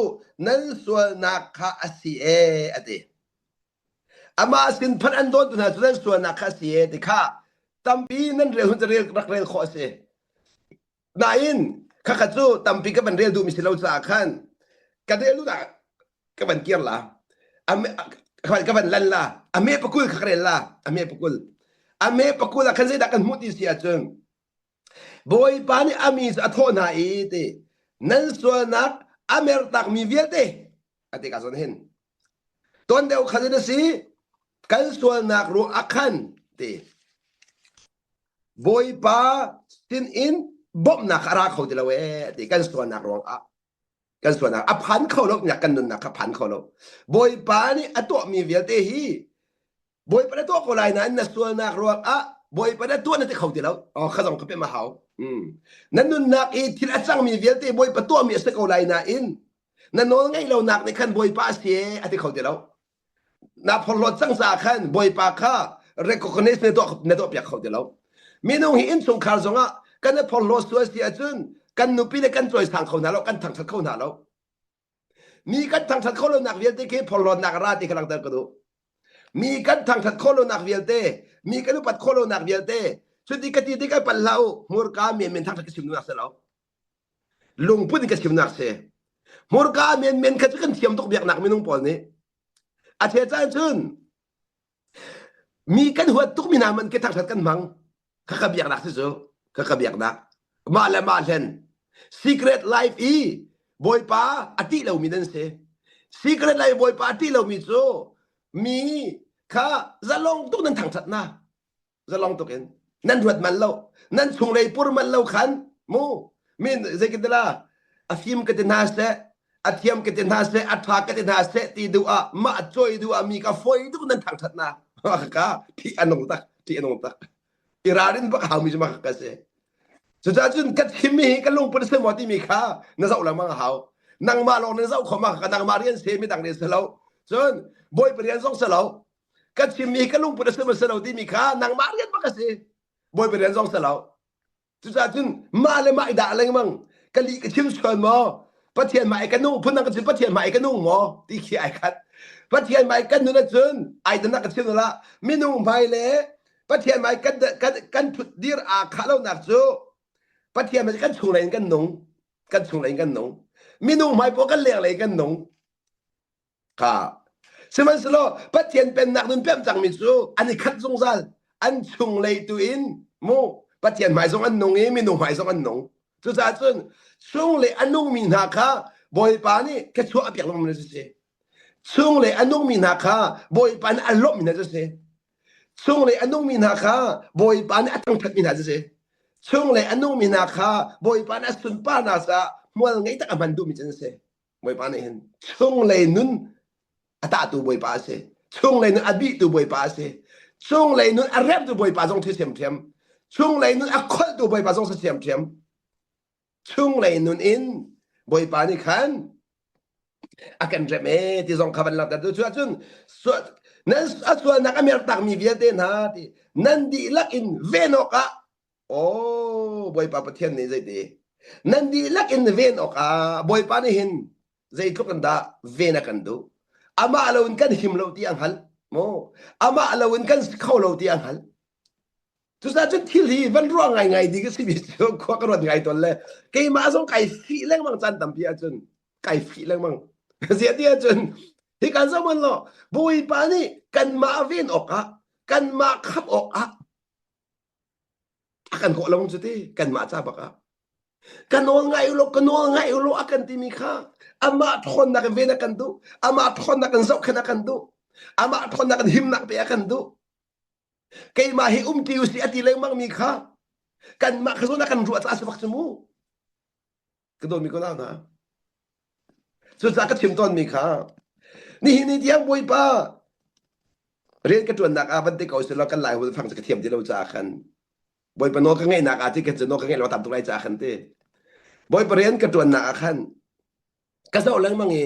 Speaker 1: nan sualnak kha a si ee a ti. Amah sin phanh an dawntu hna cu nan sualnak kha a si ee ti kha. Tampi nan rel hun rel rak rel khawh a si. Nain khakha cu tampi ka van rel duhmi si lo caah khan ka rel duh ah ka van kir la. Ka van lan la. A me pakul kha ka rel la. A me pakul. A me pakul ah khan zeidah kan hmuh ti si ahcun Bawipa nih a mi cu a thawh hna i ti nan sualnak a mertakmi vialte a ti ka zawn hin Tuan deuh khan in a si kan sualnak ruang ah khan ti Bawipa sin in bawmhnak a ra kho ti lo ee ti kan sualnak ruang ah kan sualnak a phan kho lo nak kan nunnak kha phan kho lo Bawipa nih a tuahmi vialte hi Bawipa na tuah ko lai nain na sualnak ruang ah Bawipa na tuah na ti kho ti lo oh kha zong ka pem a hau na nunnak i thil a cangmi vialte Bawipa tuahmi a si ko lai nain na nawl ngeih lonak nih khan Bawipa a si a ti kho ti lo na phorhlawt cang caah khan Bawipa kha recognize na tuah na tuah piak kho ti lo minung hi innchungkhar zongah kan i phorhlawt sual si ahcun kan nupi le kan cawisang kho hna lo kan thangthat kho hna lo mi kan thangthat kho lonak vialte khi phorhlawtnak a ra ti kha langhter ka duh mi kan thangthat khawh lonak vialte mi kan upat khawh lonak vialte cuti ka ti tik ai pal hlah u hmurka men men thangthat ka chim duhnak si lo lungput in ka chimnak si hmurka menmen kha cu kan thiam tuk biaknak minung pawl nih a the caan cun mi kan huat tuk mi hna man ke thangthat kan hmang kha ka biaknak si cu kha ka biaknak mah le mah hlen secret life i bawipa a tih lomi nan si secret life bawipa a tih lomi cu mi kha zalong tuk nan thangthat na zalong tuk in nan ruat man lo nan chunglei pur man lo khan mu min zeikin la a fim ka ti hna seh a thiam ka ti hna seh a tha ka ti hna seh ti duh ah mah choi duh ah mi ka foi duh nan thangthat na ka thi anung tak thi anung tak irarin bak hau mi ma ka se cucaah cun ka chim mi hi ka lungput se maw timi kha na zoh lengmang a hau nangmah lawng na zoh kho ma ka nangmah rian se mi dang rian se lo cun bawipa rian zong se lo ka chimmi ka lungput a si maw si lo timi kha nangmah rian bak a si bawipa rian zong si lo cucaah cun mah le mah i dah lengmang ka lih ka chim sual maw pathian mah i ka nung phun dang ka chim pathian mah i ka nung maw ti khi ai khat pathian mah i kan nun ahcun ai dan ka chim la minung hmai le pathian hmai kan kan kan thut dir aa khah lonak cu pathian hmai kan chunglei in kan nung kan chunglei in kan nung minung hmai pawh kan lenglei in kan nung Kha. Sihmanhsehlaw Pathian pennak nun pemh cangmi cu an i khat zungzal. An chunglei tu in mu Pathian hmai zong an nung i minung hmai zong an nung. Cucaah cun chunglei a nungmi hna kha Bawipa nih thluachuah a pek lengmang cu si. Chunglei a nungmi hna kha Bawipa nih a lawmhmi hna cu si. Chunglei a nungmi hna kha Bawipa nih a thangṭhatmi hna cu si. Chunglei a nungmi hna kha Bawipa nih a sunparnak caah hmual ngei tak a hman duhmi cu an si. Bawipa nih hin chunglei nun a tahtu Bawipa a si. Chunglei nun a bihtu Bawipa a si. Chunglei nun a remtu Bawipa zong thi ṭhiamṭhiam. Chunglei nun a kholhtu Bawipa zong si ṭhiamṭhiam. Chunglei nun in Bawipa nih khan a kan rem e ti zong kha van langhter tu cu ahcun nan a sualnak a mertakmi vialte hna ti nan dihlak in ven awkah Aw Bawipa Pathian nih zeiti nan dihlak in ven awkah Bawipa nih hin zeitluk in dah ven a kan duh amah lo in kan him lo ti a hngalh maw amah lo in kan si kho lo ti a hngalh cucaah cun thil hi van ruah ngaingai ding a simi cu khua ka ruat ngai tawn le keimah zong kai fih lengmang caan tampi ahcun kai fih lengmang ziah ti ahcun hi kan zoh man law Bawipa nih kanmah ven awkah kanmah khamh awkah A kan kawh lo cu ti kanmah ca bak ah. Ka nawl ngai u law ka nawl ngai u law a kan timi kha amah ṭhawnnak in ven a kan duh amah ṭhawnnak in zohkhenh a kan duh amah ṭhawnnak in himnak pe a kan duh keimah hi um ti usih a ti lengmang mi kha kanmah kha zawn a kan ruah caah si bak cu mu ka dawtmi ko hna cucaah ka chim tawnmi kha nihin ni tiang bawipa rian ka ṭuannak ah van ti ko selaw kan lai holh fang cu ka thiam ti lo caah khan bawipa nawl ka ngeihnak ah ti ka cu nawl ka ngeih lo tam tuk lai caah khan ti bawipa rian ka ṭuannak ah khan ka zoh lengmang i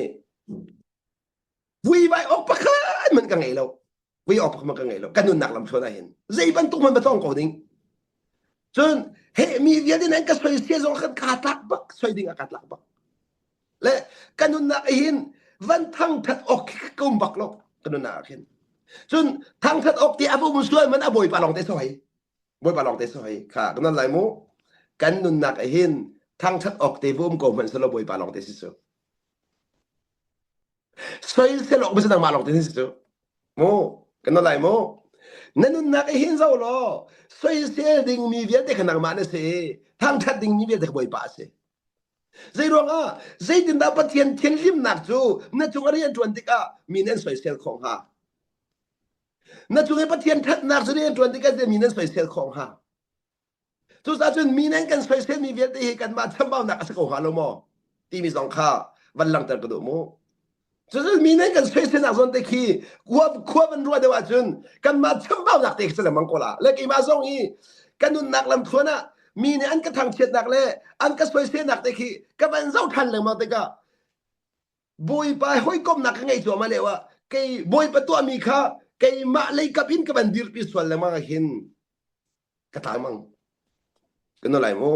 Speaker 1: vuivai awk pakhat man ka ngei lo vui awk pakhat man ka ngei lo ka nunnak lam thluan ah hin zei bantuk man va tong ko ding cun he mi vialte nan ka soisel zong khan kaa tlak bak soi ding ah kaa tlak bak le ka nunnak hin van thangthat awk khi ka um bak lo ka nunnak ah khin cun thangthat awk ti a um sual man a bawipa lawng te soi. Bawipa lawng te si hoi. Kha kan non lai mu. Kan nunnak ah hin thangthat awk te va um ko hmanh selaw Bawipa lawng te si cu. Soisel awk bia nangmah lawng te si cu. Mu kan non lai mu. Na nunnak ah hin zo law soisel dingmi vialte kha nangmah na si. Thangthat dingmi vialte kha Bawipa a si. Zeiruangah zeitindah Pathian thinhlimnak cu na cung a rian ṭuan tikah mi nih an soisel khawh hnga? Na cung i Pathian ṭhatnak cu rian ṭuan tikah mi nan soisel khawh hnga? Cucaah cun mi nan kan soiselmi vialte hi kanmah chambaunak a si ko hnga lo maw? Timi zong kha van langhter ka duh mu. Cucu mi nan kan soiselnak zawn te khi khua khua van ruah deuh ahcun kanmah chambaunak te khi si lengmang ko la. Le keimah zong hi ka nunnak lamthluan ah mi nih an ka thangchiatnak le an ka soiselnak te khi ka van zoh ṭhan lengmang tikah Bawipa hawikomhnak ka ngei cuahmah lio ah kei Bawipa tuahmi kha keimah leikap in ka van dirpi sual lengmang ah hin ka tla mang. Ka no lai mu.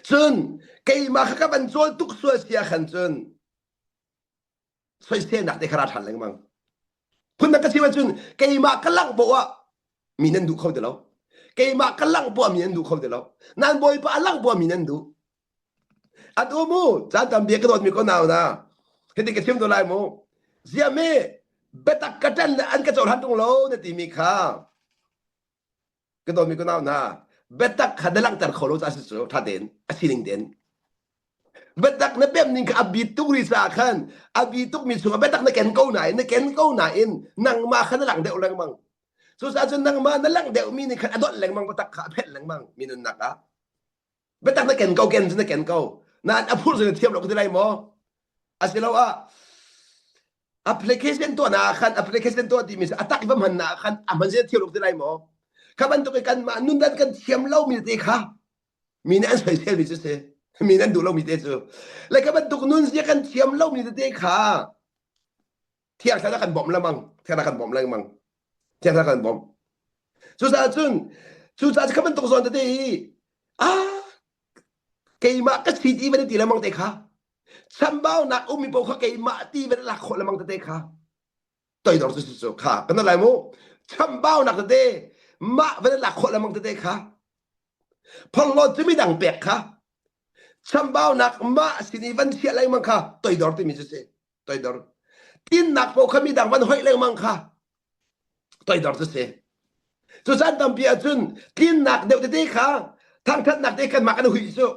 Speaker 1: Cun keimah kha ka van cawl tuk sual si ah khan cun soiselnak te kha ra ṭhan lengmang. Phundang ka chim ahcun keimah ka langh poah ah mi nan duh kho ti lo. Keimah ka langh poah mi nan duh kho ti lo. Nan Bawipa a langh poah mi nan duh. Atu mu caan tam bia ka dawtmi ko nau na hiti ka chim to lai mu ziami biatak ka ṭan le an ka cohlan ṭung lo na timi kha ka dawtmi ko nau na biatak kha na langhter kho lo ca si cu ṭha tein a sining tein biatak na pem ning kha a bi tuk ri caah khan a bi tuk mi chungah biatak na ken ko nain na ken ko nain nangmah kha na lang deuh lengmang cucaah cun nangmah na langh deuh mi nih khan a dolh lengmang biatak kha a phelh lengmang mi nunnak ah biatak na ken ko ken cu na ken ko nain a phur cu na thiam lo ka ti lai maw asiloah application tuah na khan application tuah timi a tak va hman na khan a hman zia thiam lo ka ti lai maw kha bantuk in kanmah nundan kan thiam lo mi te kha mi nih an soisel mi cu si mi nih an duh lo mi te cu le kha bantuk nun zia kan thiam lo mi tete kha thiang thlarau kan bawmh lengmang thiang thlarau kan bawmh lengmang thiang thlarau kan bawmh cucaah cun cucaah kha bantuk zawn tete hi ah keimah ka si ti van ti lengmang te kha chambaunak ummi paoh kha keimah ti van lak khawh lengmang tete kha toidor cu cu kha kan lai mu chambaunak tete mah van lak khawh lengmang tete kha phorhlawt cu midang pek kha chambaunak mah sin i van chiah lengmang kha toidor timi cu si toidor tinnak paoh kha midang van hoih lengmang kha toidor cu si cu caan tampi ahcun tlinnak deuh tete kha thangthatnak te kan mah kan huih cu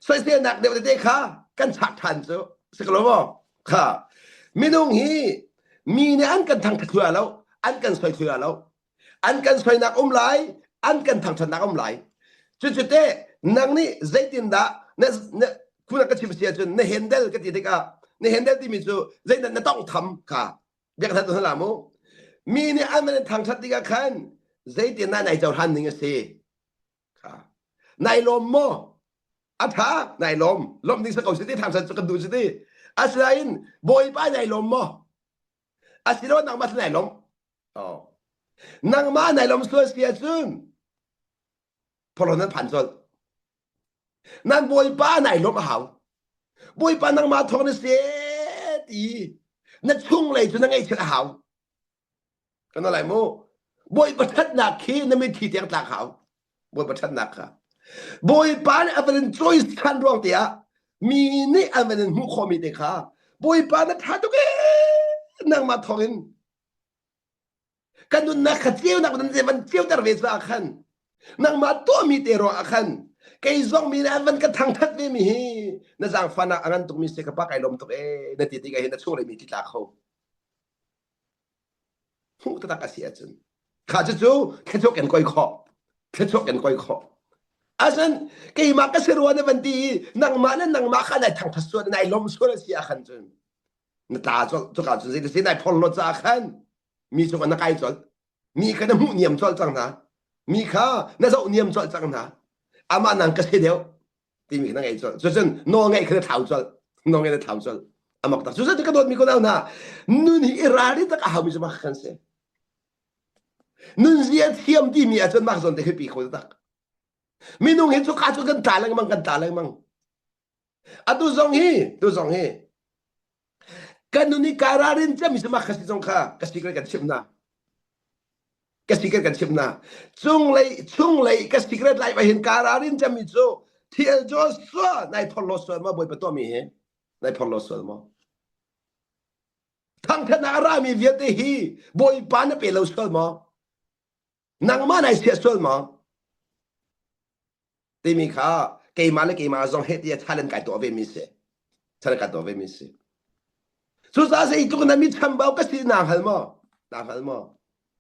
Speaker 1: soiselnak deuh tete kha kan chak ṭhan cu si ko lo maw kha minung hi mi nih an kan thangthat thlu lo an kan soi thlu lo An kan soinak um lai, an kan thangṭhatnak um lai. Cucu te nang nih zeitindah na na kuna ka chim si ahcun na handle ka ti tikah na handle timi cu zeidah na tawnghtham kha biak that hna mu. Mi nih an van in thangṭhat tikah khan zeitindah nai cohlan ning a si kha nai lawm maw a ṭha nai lawm lawmh ding si ko si ti thangṭhat cu kan duh si ti asinain bawipa nai lawm maw asilo nangmah nai lawm Oh. Nangmah nai lawm sual si ahcun phorhlawt nan phan colh. Nan bawipa nai lawmh a hau. Bawipa nangmah thawng na si ti na chunglei cu na ngaihchiat a hau. Kan lai mu. Bawipa ṭhatnak khi na mitthli tiang tlak hau. Bawipa ṭhatnak kha. Bawipa nih a van in choice ṭhan ruang te ah mi nih an van in hmuh khawhmi te kha Bawipa na ṭha tuk ee nangmah thawng in Kan nunnak kha ceunak nan van ceuter ve caah khan nangmah tuahmi te ruangah khan kei zong mi nih an van ka thangthat ve mi hi na zaangfahnak a ngan tukmi si ka pa kai lawm tuk ee na ti tikah hin na chunglei mi ti tla kho hmuh taktak a si ahcun kha cucu thluachuah kan koi khawh thluachuah kan koi khawh asan keimah ka si rua na van ti i nangmah le nangmah kha nai thangthat sual nai lawm sual a si ah khan cun na tla colh cuka cun zei nai phorhlawt caah khan mi cungah na kai colh mi kha na hmuh niam colh cang hna mi kha na zoh niam colh cang hna amah nang ka si deuh timi kha na ngei colh cucun nawl ngeih kha na thlau colh nawl ngeih na thlau colh amak tak cucun ka dawtmi ko hna nun hi i ralrin tak a haumi cu mah kan si nun zia thiam timi ahcun mah zawn te khi pi kho tak minung hi cu ka cu kan tla lengmang kan tla lengmang Atu zong hi, tu zong hi, kan nun i kai ralrin cem si mak ka si zong kha ka speaker kan chimh hna. Ka secret kan chim na. Chunglei chunglei ka secret life ah hin ka ralrin cemmi cu TL Joshua nai phorhlaw sual maw Bawipa tuahmi hi? Nai phorhlaw sual maw? Thangthatnak a rami vialte hi Bawipa na pe lo sual maw? Nangmah nai siah sual maw? Timi kha keimah le keimah zong he tiah challenge kai tuah ve mi si. Challenge kai tuah ve mi si. Cucaah zei tluk na mi chambau ka si naa hngal maw? Naa hngal maw?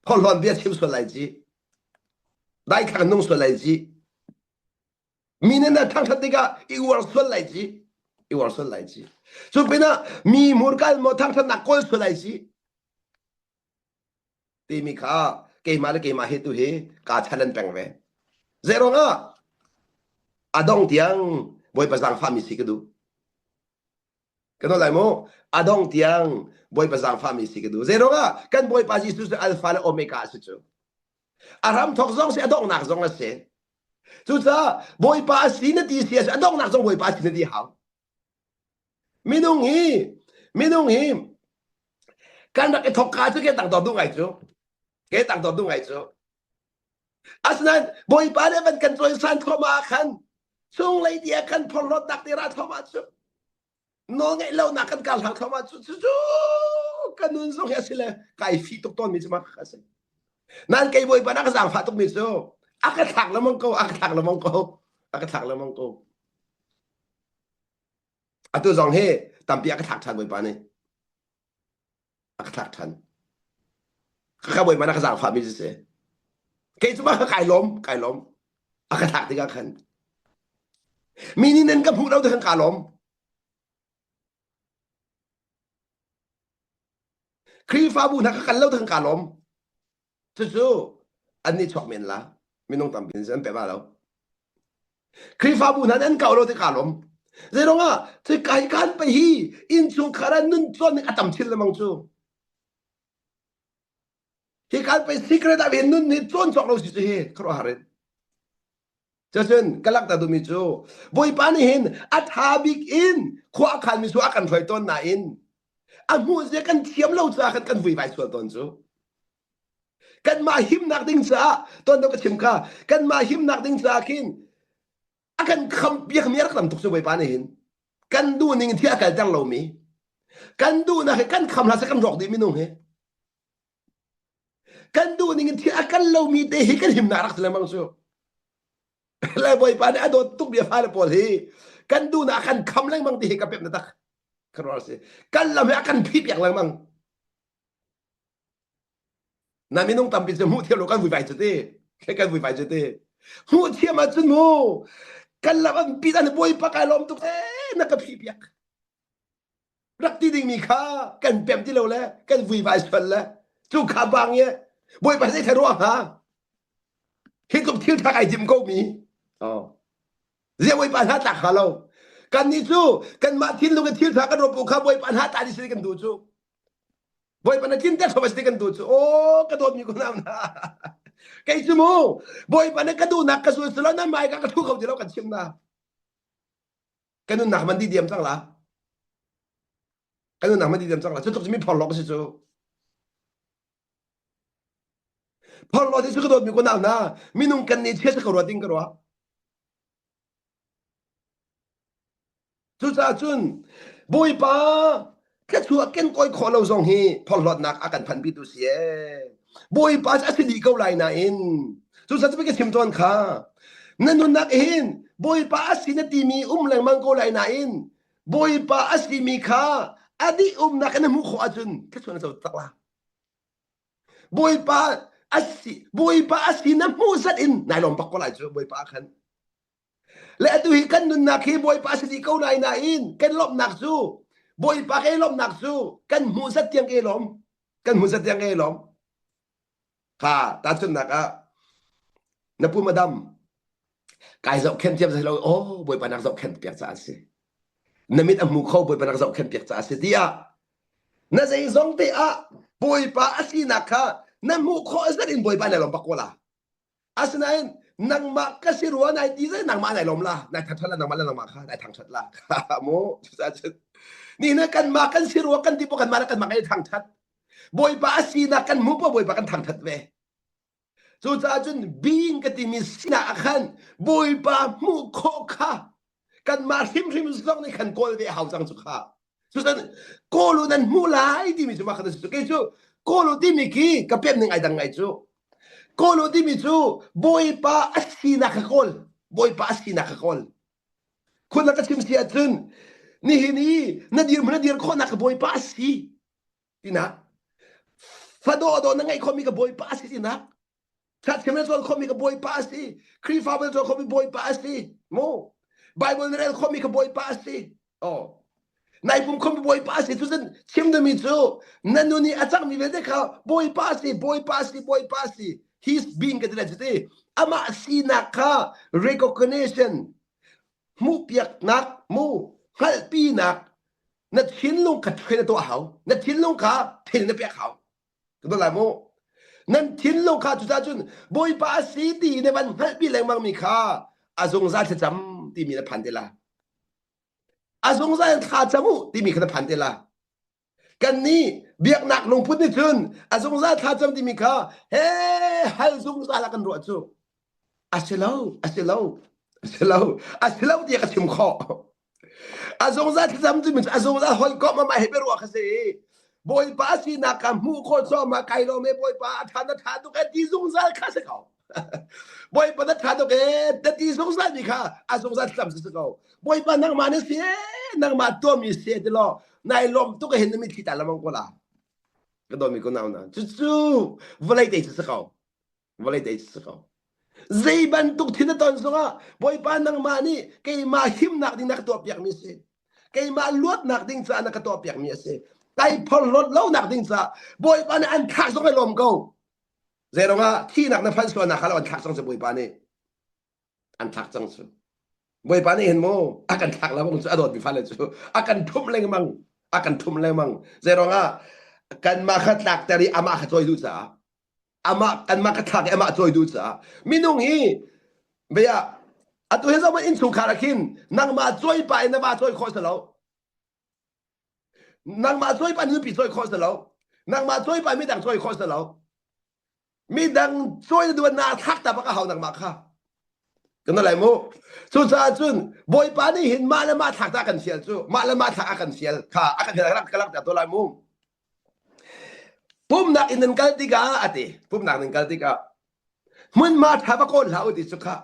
Speaker 1: Phorhlawn bia chim sual lai ci. Daithlang nung sual lai ci. Mi nih na thangṭhat tikah i uar sual lai ci. I uar sual lai ci. Cu pinah mi hmurka in maw thangṭhatnak kawl sual lai ci. Timi kha keimah le keimah hi tu hi kaa challenge peng ve. Zeiruang ah a dong tiang Bawipa zaangfahmi si ka duh. Ka nawl lai mu. A dong tiang Bawipa zaangfahmi si ka duh. Zeiruang ah kan Bawipa Jesuh cu Alpha le Omega a si cu. A hramthawk zong si a donghnak zong a si. Cucaah Bawipa a si na ti si a si a donghnak zong Bawipa a si na ti hau. Minung hi minung hi kan rak i thawk ka cu ke tang dor duh ngai cu. Ke tang dor duh ngai cu. Asinain Bawipa nih van kan cawisan thluahmah ah khan chunglei ti ah kan phorhlawtnak te ra thluahmah cu nawlngeih lonak kan kar hlang thluahmah cu cucu ka nun zong hi a si le kai fi tuk tawnmi cu mak a si. Nan kei Bawipa nih a ka zaangfah tukmi cu a ka thlak lengmang ko a ka thlak lengmang ko a ka thlak lengmang ko. Atu zong hi tampi a ka thlak ṭhan Bawipa nih. A ka thlak ṭhan. Ka Bawipa nih a ka zaangfahmi cu si. Kei cu mah kai lawm, kai lawm. A ka thlak tikah khan. Mi nih nan ka hmuh lo tikhan kaa lawm. Khrihfabu hna ka kal lo tikhan kaa lawm. Cucu an nih chuak men la. Minung tampi nih an pe ba lo. Khrihfabu hna nih an kau lo ti kaa lawm. Zeiruang ah kai kan pe hi innchungkhar ah nun cawn ning a tam chin lengmang cu. Hi kan pe secret ah hin nun nih cawn cawk lo si cu hi khuaruahhar in. Cucun ka langhter duhmi cu Bawipa nih hin a ṭha bik in khua a khanmi cu a kan hruai tawn nain a hmuh zia kan thiam lo caah khan kan vuivai sual tawn cu. Kanmah himnak ding caah tuan deuh ka chim kha kanmah himnak ding caah khin a kan khampiakmi a rak tam tuk cu Bawipa nih hin kan duh ning thil a kalter lomi kan duhnak hi kan kham hlah seh kan rawk dih minung hi kan duh ning in thil a kal lomi te hi kan himnak rak si lengmang cu le bawipa nih a dawt tuk bia fale pawl hi kan duhnak a kan kham lengmang ti hi ka pep na tak kan ruah si kan lam hi a kan phih piak lengmang na minung tampi cu hmuh thiam lo kan vuivai cu ti kan vuivai cu ti hmuh thiam ahcun mu kan lam an pi an bawipa kai lawm tuk ee na ka phih piak rak ti dingmi kha kan pem ti lo le kan vuivai sual le cu kha bang ye bawipa zei thei ruang hnga hi tluk thil tha kai tim ko mi oh zia bawipa hna tlak hnga lo kan nih cu kanmah thinlung in thil tha kan ruah kha bawipa hna tla si kan duh cu bawipa na tlin te thom si kan duh cu oh ka dawt mi ko na na kei cu mu bawipa na ka duhnak ka sul silo na mai ka ka thu kho ti lo kan chim na Kan nunnak man di diam cang la. Kan nunnak man di diam cang la. Cu tluk cu mi phorhlawk a si cu. Phorhlawk ti cu ka dawtmi ko nau na minung kan nih chia sa ka ruat ding ka ruah. Cucaah cun Bawipa thluachuah kenkawi khawh lo zong hi phorhlawtnak a kan phanpitu si ee. Bawipa cu a si dih ko lai nain cucaah cu ka chim tawn kha na nunnak hin Bawipa a si na timi um lengmang ko lai nain Bawipa a simi kha a dih umnak in na hmuh khawh ahcun thluachuah na co tak la. Bawipa a si Bawipa a si na hmuh zat in nai lawm bak ko lai cu Bawipa khan Le atu hi kan nunnak hi Bawipa si dih ko lai nain kan lawmhnak cu Bawipa ke lawmhnak cu kan hmuh zat tiang ke lawm kan hmuh zat tiang ke lawm kha tahchunhnak ah na pu madam kai zohkhenh thiam lo oh Bawipa nak zohkhenh piak caah si na mit a hmu kho Bawipa nak zohkhenh piak caah si tiah na zeizong te ah Bawipa a sinak kha na hmuh khawh zat in Bawipa na lawm bak ko la Asinain nangmah ka si rua nai ti zai nangmah nai lawm la nai thangthat la nangmah le nangmah kha nai thangthat la mu cucaah ni na kanmah kan si rua kan ti po kanmah le kanmah kan i thangthat bawipa a sinak kan hmu po bawipa kan thangthat ve. Cucaah cun being ka timi sinak ah khan Bawipa hmuh khawh kha kanmah hrimhrim zong nih khan kawl ve a hau cang cu kha. Cucun kawl u nan hmuh lai timi cu mah kha cu kei cu kawl u timi khi ka pem ning ai dang ngai cu. Kawl u timi cu Bawipa a sinak kha kawl. Bawipa a sinak kha kawl. Khun na ka chim si ahcun nihin i na dir na dir khawhnak ka Bawipa a si tinak. Fadawh dawh na ngeih khawhmi ka Bawipa a si tinak. Thathiam na cawn khawhmi ka Bawipa a si. Khrihfabu na cawn khawhmi Bawipa a si. Mu. Bible na rel khawhmi ka Bawipa a si. Oh. Nai pum khawhmi Bawipa a si. Cucun chim dumi cu na nun i a cangmi vialte kha Bawipa a si, Bawipa a si, Bawipa a si. He's being ka ti lai cuti. Amah sinak kha recognition hmuhpiaknak mu hngalhpinak na thinlung kha train na tuah hau. Na thinlung kha thil na pek hau. Ka lai mu. Nan thinlung kha cucah cun Bawipa a si ti na van hngalhpi lengmang mi kha a zungzal thlacam timi na phan te la. A zungzal in thla cam u timi kha na phan te la. Kan nih biaknak lungput nih cun a zungzal thla cam timi kha he hal zungzal ah kan ruah cu. A si lo, a si lo, a si lo, a si lo tiah ka chim khawh. A zungzal thlacam cu a zungzal hawikom amah he biaruah kha si. Bawipa sinak ka hmuh khawh cuahmah kai lawm e Bawipa a ṭha na ṭha tuk e ti zungzal kha si ko. Bawipa na ṭha tuk e na ti zungzal mi kha a zungzal thlacam si ko. Bawipa nangmah na si e nangmah tuahmi si e ti law nai lawm tuk hin na mitthli ta lamang ko la. Ka dawmi ko nau na. Cucu vawlei te cu si ko. Vawlei te si ko. Zei bantuk thil na ton zongah Bawipa nangmah nih keimah himnak ding na ka tuahpiakmi a si. Keimah luatnak ding caah na ka tuahpiakmi a si. Kai phorhlawt lonak ding caah Bawipa nih an thlak zong ai lawm ko. Zei ruangah thihnak na phanh sualnak kha lo an thlak cang cu Bawipa nih. An thlak cang cu. Bawipa nih hin mu a kan thlak lo cu a dawtmi fale cu a kan ṭhumh lengmang a kan ṭhumh lengmang. Zei ruangah kanmah kha tlakter i amah kha cawi duh caah amah kanmah ka thlak i amah cawi duh caah minung hi bia atu hi zoh innchungkhar ah khin nangmah cawi pa in na va cawi khawh si lo nangmah cawi pa in nupi cawi khawh si lo nangmah cawi pa in midang cawi khawh si lo midang cawi na duh na thlak ta bak a hau nangmah kha kan lai mu cucaah cun bawipa nih hin mah le mah thlak ta kan fial cu mah le mah thlak a kan fial kha a kan fial ka lak to lai mu Pumhnak inn nan kal tikah a ti. Pumhnak nan kal tikah hmunhma ṭha va kawl hlah u ti cu khah.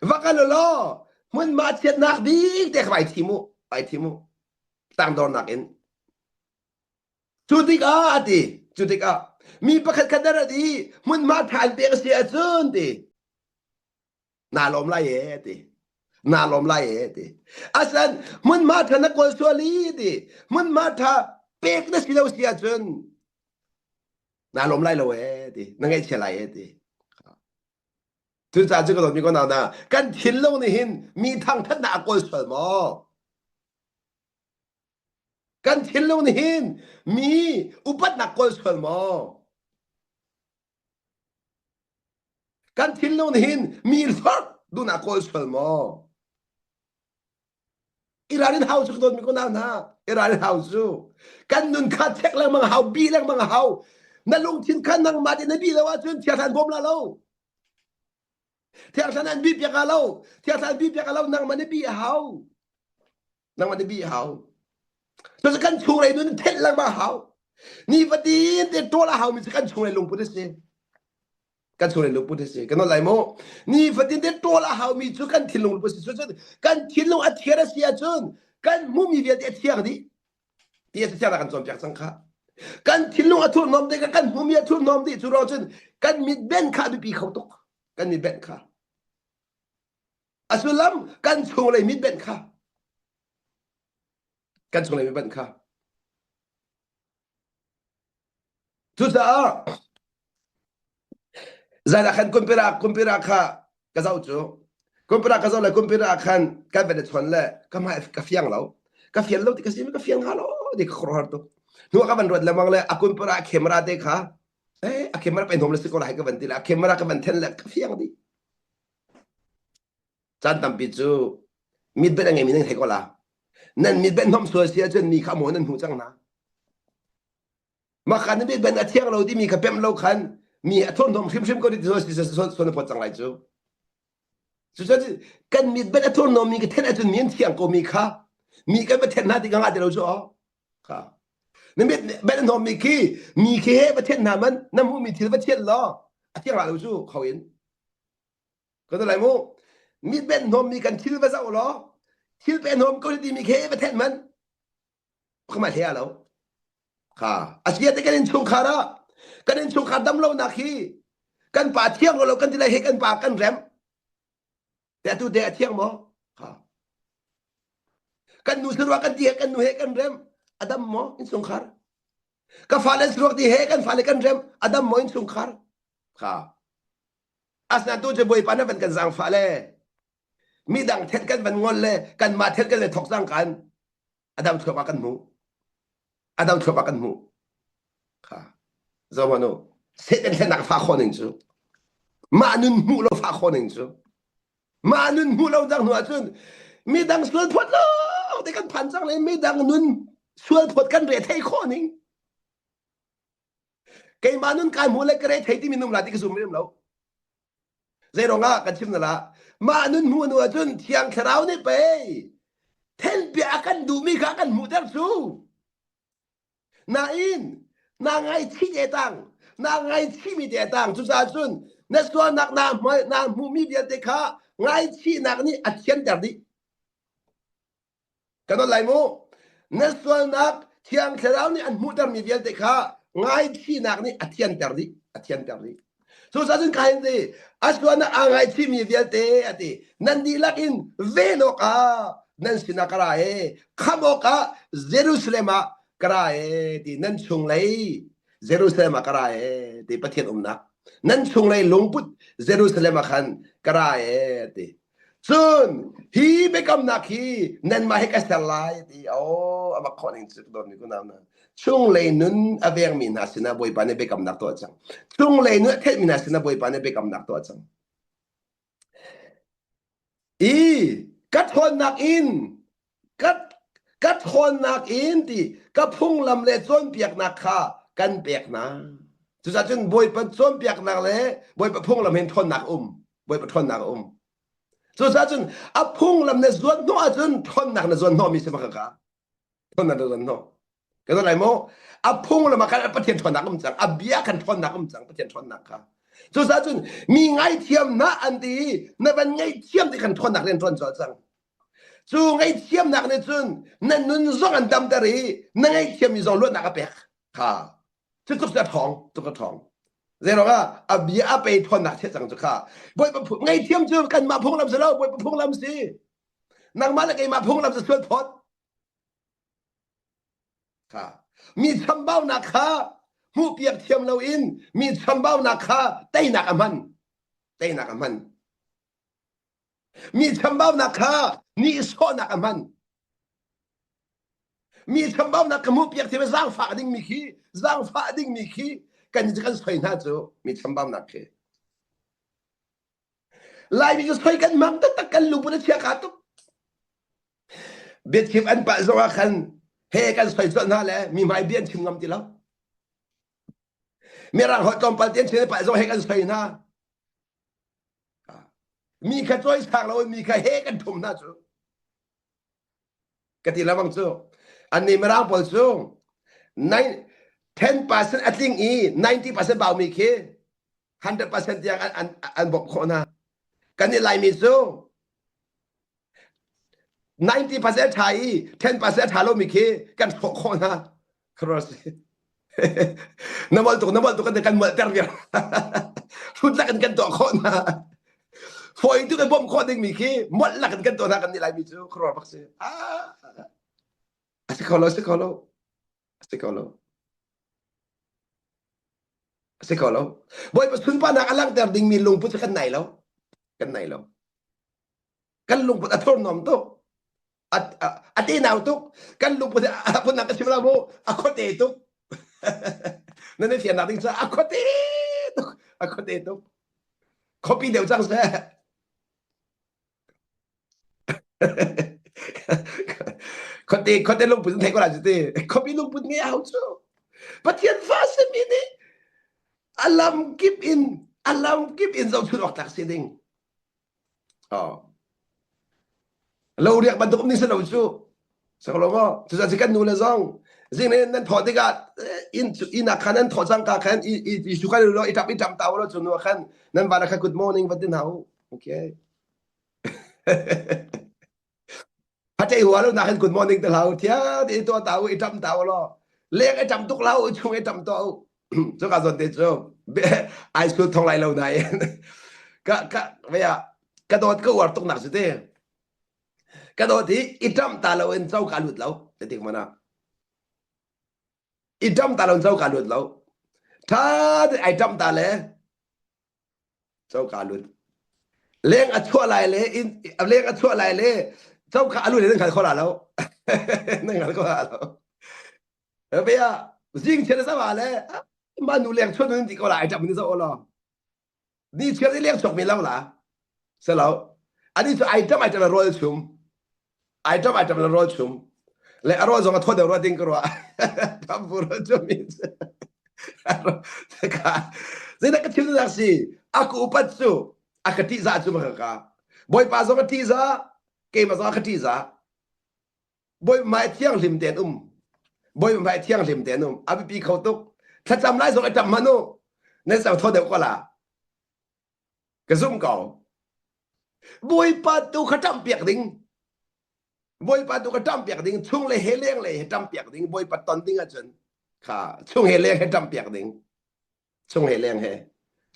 Speaker 1: Va kal u law hmunhma chiatnak bik te kha vai thim u, vai thim u. Tangdornak in. Cu tikah a ti, cu tikah mi pakhat khat a rat i hmunhma ṭha an pek a si ahcun ti. Naa lawm lai e ti. Naa lawm lai e ti. Asan hmunhma ṭha na kawl sual i ti. Hmunhma ṭha pek na si lo si ahcun naa lawm lai lo e ti. Na ngaihchia lai e ti. Cucaah cu ka dawtmi ko nau na kan thinlung nih hin mi thangṭhatnak a kawl sual maw? Kan thinlung nih hin mi upatnak kawl sual maw? Kan thinlung nih hin mi hlorh duhnak kawl sual maw? Iran in hau cu ka dawtmi ko nau hna. Iran in hau cu. Kan nun kha check lengmang hau, bi lengmang hau. Na lungthin kha nangmah nih na bi lo ahcun thiang bawm la lo. Thiang an bi piak lo. Thiang an bi piak lo nangmah nih bi a hau. Nangmah nih bi a hau. Cucu kan chunglei nun thenh lengmang hau. Nifatin te ṭawl a haumi cu kan chunglei lungput a si. Kan chunglei lungput a si. Kan lai mu. Nifatin te ṭawl a haumi cu kan thinlung lungput a si. Cucu kan thinlung a thiar a si ahcun kan hmuhmi vialte a thiang dih. Ti a thiang kan cawnpiak cang kha. Kan thinlung a thurhnawm tikah kan hmuhmi a thurhnawm dih cu ruang cun kan mit ben kha a biapi kho tuk. Kan mit ben kha. A sullam kan chunglei mit benh kha kan chunglei mit benh kha cucaah zan ah khan kumpira kumpira kha ka zoh cu kumpira ka zoh le kumpira khan kan van i chawn le ka hmai ka fiang lo ka fian lo ti ka si ka fiang hnga lo ti ka khuaruahhar tuk hnu ah ka van ruat lengmang le a kumpira camera te kha eh a camera pe hnom le si ko lai ka van ti le a camera ka van then le ka fiang dih Caan tampi cu mitbenh a ngeimi nan thei ko la. Nan mitbenh hnom sual si ahcun mi kha maw nan hmu cang hna. Mah kha na mitbenh a thiang lo timi kha pemh lo khan Mi a thurhnawm hrimhrim ko ti sual na phawt cang lai cu. Cucu kan mit bet a thurhnawm mi ka then ahcun mi an thiang ko mi kha mi kan va then hna ti ka ngah ti lo cu aw. Kha. Na mit bet a hnawm mi khi mi khi he va then hna man na hmuh mi thil va thian law a thiang la lo cu kho in. Ka lai mu. Mit bet hnawm mi kan thil va zoh law thil pe hnawm ko ti mi khi va then man Khamai hle lo. Kha a sia te kan innchungkhar ah kan innchungkhar dam lonak hi kan pa thiang lo kan ti lai he kan pa kan rem. Te atu te a thiang maw? Kha. Kan nu saruak kan ti he kan nu he kan rem. A dam maw innchungkhar? Ka fale saruak ti he kan fale kan rem. A dam maw innchungkhar? Kha. Asna tu cu Bawipa na van kan zaangfah le midang thet kan van ngol le kanmah thet kan le thok cang kan a dam thluak ah kan hmuh a dam thluak ah kan hmuh kha zohmanu Satan thlennak fa khawh ning cu mah nun hmuh lo fa khawh ning cu mah nun hmuh lo dang hnu ahcun midang sual phawt lo te kan phan cang le midang nun sual phawt kan re thei khawh ning keimah nun kai hmu le ka re thei timi num la ti ka zum rim lo Zeiruangah kan chim na la mah nun hmu nu ahcun Thiang Thlarau nih pei thenpiah a kan duhmi kha kan hmuhter cu. Nain na ngaichih te tang na ngaichihmi te tang cucaah cun na sualnak na na hmuhmi vialte kha ngaichihnak nih a thianter dih. Kan on lai mu. Na sualnak Thiang Thlarau nih an hmuhtermi vialte kha ngaithinak nih a thianter dih, a thianter dih. Cucaah cun kain ti, a sualnak aa ngaichihmi vialte a ti, nan dihlak in ven awkah nan sinah ka ra e, khamh awkah Jerusalem ah ka ra e ti nan chunglei Jerusalem ah ka ra e ti Pathian umnak nan chunglei lungput Jerusalem ah khan ka ra e ti Cun hi biakamnak hi nanmah he ka ser lai ti oh a mak khawh ning cu dawt mi kunau hna chunglei nun a vengmi hna sinah Bawipa nih biakamnak tuah cang chunglei nun a theihmi hna sinah Bawipa nih biakamnak tuah cang i ka ṭhawnnak in ka ka ṭhawnnak in ti ka phunglam le cawnpiaknak kha kan pek hna cucaah cun Bawipa cawnpiaknak le Bawipa phunglam hin ṭhawnnak um Bawipa ṭhawnnak a um cucaah cun a phunglam na zuan hnawh ahcun ṭhawnnak na zuan hnawhmi si bak ka ṭhawnnak na zuan hnawh kan lai maw a phunglam ah khan Pathian ṭhawnnak um cang a bia khan ṭhawnnak um cang Pathian ṭhawnnak kha cucaah cun mi ngaithiam na an ti na van ngaihthiam ti khan ṭhawnnak rian ṭuan colh cang Cu ngaihthiamnak nih cun na nun zong an damter i na ngaihthiammi zong luatnak a pek kha. Cu tluk cu a ṭhawng, tluk a ṭhawng. Zeiruang ah a bia a pe ṭhawnnak chiah cang cu kha. Bawipa ngaihthiam cu kanmah phunglam si lo, Bawipa phunglam si. Nangmah le keimah phunglam cu sual phawt. Kha. Mi chambaunak kha hmuhpiak thiam loin mi chambaunak kha teinak a hman. Teinak a hman. Mi chambaunak kha nihsawhnak a hman. Mi chambaunak ka hmuhpiak thiam zaangfah dingmi khi zaangfah dingmi khi kan kan soi hna cu mi chambaunak khi. Laimi cu soi kan hmang taktak kan lungput a chia kha tuk. Biachim an pah zong ah khan he kan soi colh hna le mi hmai bia an chim ngam ti lo. Mirang holh tlawmpal te an chim pah zong he kan soi hna. Mi kha cawisang lo in mi kha he kan ṭhum hna cu. Ka ti lengmang cu. Annih Mirang pawl cu 10% a tling i 90% baumi khi 100% tiang an, an, an bawmh khawh hna. Kan i Laimi cu 90% ṭha i 10% ṭha lomi khi kan hrawh khawh hna. Na molh tuk, na molh tuk kan kan molhter viar. Hrut lak in kan tuah khawh hna. Fawi tuk in bawmh khawh dingmi khi molh lak in kan tuah hna kan nih Laimi cu khuaruahhar bak si. Ah, a si kho lo, a si kho lo. A si kho lo. A si kho lo. Bawipa sunparnak a langhter dingmi lungput cu kan nei lo. Kan nei lo. Kan lungput a thurhnawm tuk. A tenau tuk. Kan lungput a phunnak ka chim la mu. A khuate tuk. Nan i fiannak ding cu a khuate tuk. A khuate tuk. Khuapi deuh cang seh. Khuate khuate lungput thei ko la cu ti. Khuapi lungput nge hau cu. Pathian fa simi nih. A lam kip in a lam kip in zohchun awk tlak si ding. Oh. Lo riak bantuk um ning si lo cu. Saklo maw? Cucaah kan nu le zong zing ne nan thawh tikah inn inn ah khan nan thawh cangka khan i i i su kan lo i tap i tap ta lo cu nu khan nan va kha good morning va tin hau. Okay. Hatei hua lo nak hin good morning te hlau thia ti to ta u i tam ta u lo leng i tam tuk lau chung i tam to u cu ka zon te cu ai school thong lai lo na in ka ka vea ka dawt ka uar tuk nak su te ka dawt hi i tam ta lo in cho ka lut lo te tik mana i tam ta lo in cho ka lut lo tha te ai tam ta le Coka lut. Leng a chuah lai le in leng a chuah lai le coka a lut le nan hngal kho la lo. Nan hngal kho la lo. Bia zing chiat sama le ma nu leng chuah nun ti ko la ai ṭap ni zo lo. Ni chiat i leng chuak mi lo la. Selo. Ani cu ai ṭap ai ṭap rawl chum. Ai ṭap ai ṭap rawl chum. Le a rawl zong a thaw deuh rua ding ka ruah. Ṭap bu rawl chum mi. Zeidah ka thil dah si? A ka upat cu a ka ṭihzah cu ma ka. Bawipa zong a ṭihzah, keimah zong a ka ṭihzah. Bawipa hmai thianghlim tein um. Bawipa hmai thianghlim tein um. A biapi kho tuk. Thlacam lai zong i ṭap hmanh u. Nan sam thaw deuh ko la. Ka zumh ko. Bawipa tu kha ṭamhpiak ding. Bawipa tu kha ṭamhpiak ding. Chung le he leng le he ṭamhpiak ding. Bawipa ton ding ahcun kha chung he leng he ṭamhpiak ding. Chung he leng he.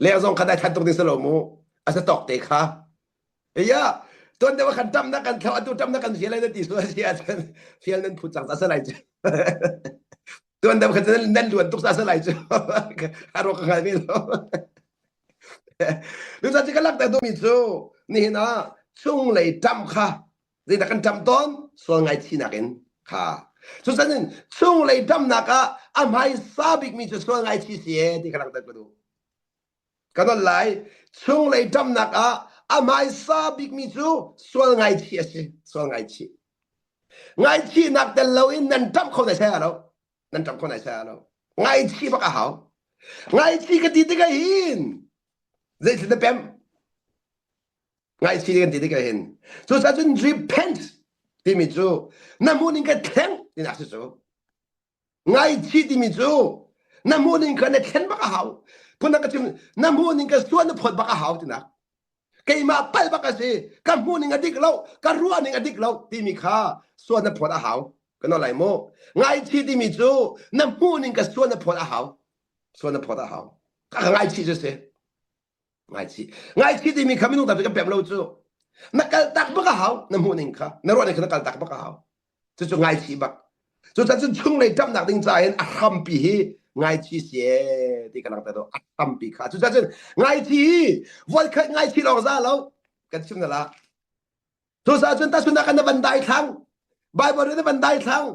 Speaker 1: Leng zong kha dai than tuk ding si lo mu. A sa tawk te kha. Iya, tuan deuh khan ṭamnak kan thlo atu ṭamnak kan fial lai na ti sual si ahcun fial nan phut cang ca sa lai cu. Tuan deuh khan nan luan tuk ca sa lai cu. A ruak ka hngal ve lo. Cucaah cu ka langhter duhmi cu nihin ah chunglei ṭam kha zeidah kan ṭam tawn? Sual ngaihchihnak in kha. Cucaah chunglei ṭamnak ah a hmaisa bikmi cu sual ngaihchih si ee ti ka langhter ka duh. Ka nolh lai. Chunglei ṭamnak ah a hmaisa bikmi cu sual ngaihchih a si. Sual ngaihchih. Ngaihchihnak tel loin nan ṭamh kho nai sai lo. Nan ṭamh kho nai sai lo. Ngaihchih bak a hau. Ngaihchih ka ti tikah hin zeitluk na pem? Ngaihchih kan ti tikah hin. Cucaah cun repent timi cu na hmuhning ka thleng tinak si cu. Ngaihchih timi cu na hmuhning kha na thlen bak a hau. Phundang ka chim na hmuhning ka sual na phawt bak a hau tinak. Keimah palh bak a si, ka hmuhning a dik lo, ka ruahning a dik lo timi kha sual na phawt a hau. Ka nawl lai mu. Ngaihchih timi cu na hmuhning ka sual na phawt a hau. Sual na phawt a hau. Ka ka ngaihchih cu si. Ngaihchih. Ngaihchih timi kha minung tampi kan pem lo cu. Na kal tak bak a hau, na hmuhning kha. Na ruahning kha na kal tak bak a hau. Cucu ngaihchih bak. Cucaah cun chunglei ṭamnak ding ca in a hrampi hi ngaihchih si ee ti ka langhter a hrampi kha. Cucaah cun ngaihchih hi voikhat ngaihchih lawng za lo kan chim na la. Cucaah cun tahchunhnak kan na van dai thlang. Bible nih na van dai thlang.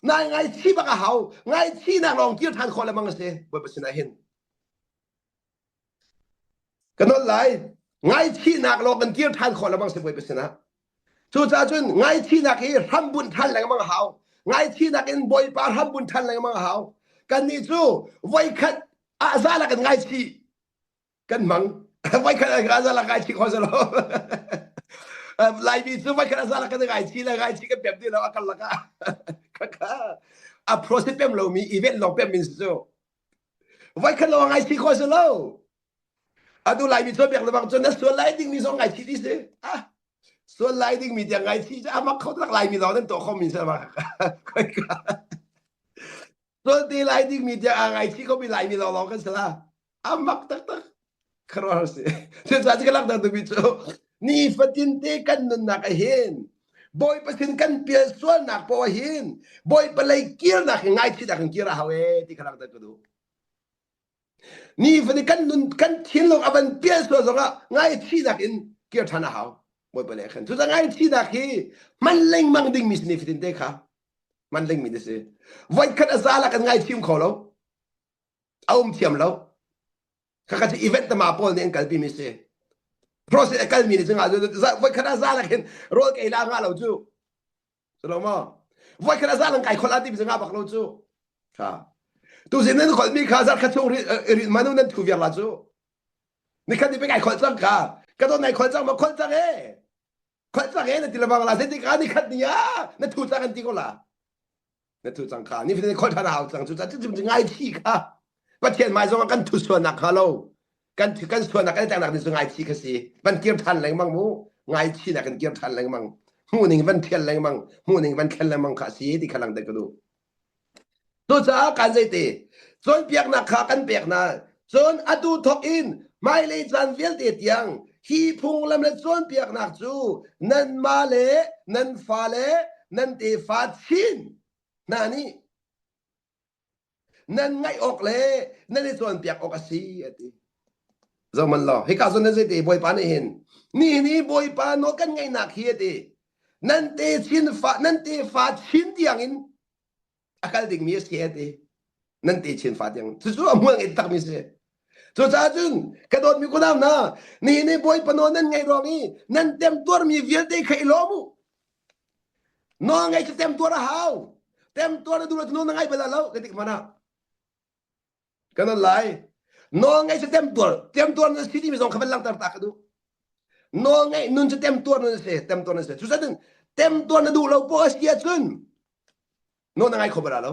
Speaker 1: Nai ngaihchih bak a hau. Ngaihchihnak lawng kir ṭhan khawh lemang a si. Bawipa sinah hin. Ka nolh lai. Ngaihchihnak lawng kan kir ṭhan khawh lengmang si Bawipa sinah. Cucaah cun ngaihchihnak hi hrambunh ṭhan lengmang a hau. Ngaihchihnak in Bawipa hrambunh ṭhan lengmang a hau. Kannih cu voikhat ah za kan ngaichih kan hmang. Voikhat ah za la ngaichih kho si lo. Laimi cu voikhat ah za la kan ngaichih le ngaichih kan pem ti lo a karlak ah. A process pem lomi event lawng pem min si cu. Voikhat lawng ngaihchih khawh si lo. Atu Laimi cawnpiak lebang cun na sual lai dingmi zong ngaihchih dih si. Ah, sual lai dingmi tiang ngaihchih cu a mak kho tak Laimi lawng nan tuah khomi si ma. Sual te lai dingmi tiang aa ngaihchih khomi Laimi lawng lawng kan si la. A mak taktak. Khuaruahhar si. Cucaah cu ka langhter duhmi cu nifatin te kan nunnak ah hin Bawipa sin kan pial sualnak poah hin Bawipa lei kirnak hi ngaihchihnak in kir a hau ee ti kha langhter ka duh. Nifatin kan nun kan thinlung a van pial sual zongah ngaihchihnak in kir ṭhan a hau. Bawipa lei khan. Cucaah ngaihchihnak hi hman lengmang dingmi si nifatin te kha hman lengmi na si. Voikhat a za kan ngaichim kho lo. A um thiam lo. Khakha cu event tama pawl nih an kalpi mi si. Process a kalmi nih cu nga voikhat a za lak hin rawl ka ei la nga lo cu. Cu lo maw? Voikhat a za lang kai khol a ti mi cu nga bak lo cu. Kha. Tu zin nan kholmi kha zarkhat chung ri manu nan thu viar la cu. Nikhat ni pe kai khol cang ka. Ka don nai khol cang ma khol cang e. Khol cang e na ti lebang la zei ka ni khat ni a na thu cang an ti ko la. Na thu cang kha. Ni fin khol than hau cang cu cu cu ngai thi kha. Pathian mai zong kan thu sualnak kha lo. Kan kan sualnak kan tangnak ni cu ngai thi kha si. Van kir than lengmang mu. Ngai thi na kan kir than lengmang. Hmu ning van thial lengmang. Hmu ning van thlen lengmang kha si ti kha lang te ka du. Cucaah kan zeiti cawnpiaknak kha kan pek hna. Cun atu thawk in hmailei caan vialte tiang hi phunglam le cawnpiaknak cu nanmah le nan fale nan tefa chin hna nih nan ngaih awk le nan i cawnpiak awk a si a ti. Zohmanh law, hika zawn na zeiti Bawipa nih hin nihin i Bawipa nawl kan ngaihnak hi a ti. Nan te chin fa nan tefa chin tiang in a kal dingmi a si a ti. Nan te chin fa tiang. Cucu a hmual ngei takmi si. Cucaah cun ka dawtmi kunau hna, nihin i Bawipa nawl nan ngaih ruang i nan temtuarmi vialte kha i lawm u. Nawl ngaih cu temtuar a hau. Temtuar na duh lo cu nawl na ngai bal lo, ka ti hmanh ah. Kan on lai. Nawl ngaih cu temtuar, temtuar na si timi zong kha van langhter ta ka duh. Nawl ngaih nun cu temtuar nun a si, temtuar na si. Cucaah temtuar na duh lo poah a si ahcun nawl na ngai kho bal lo.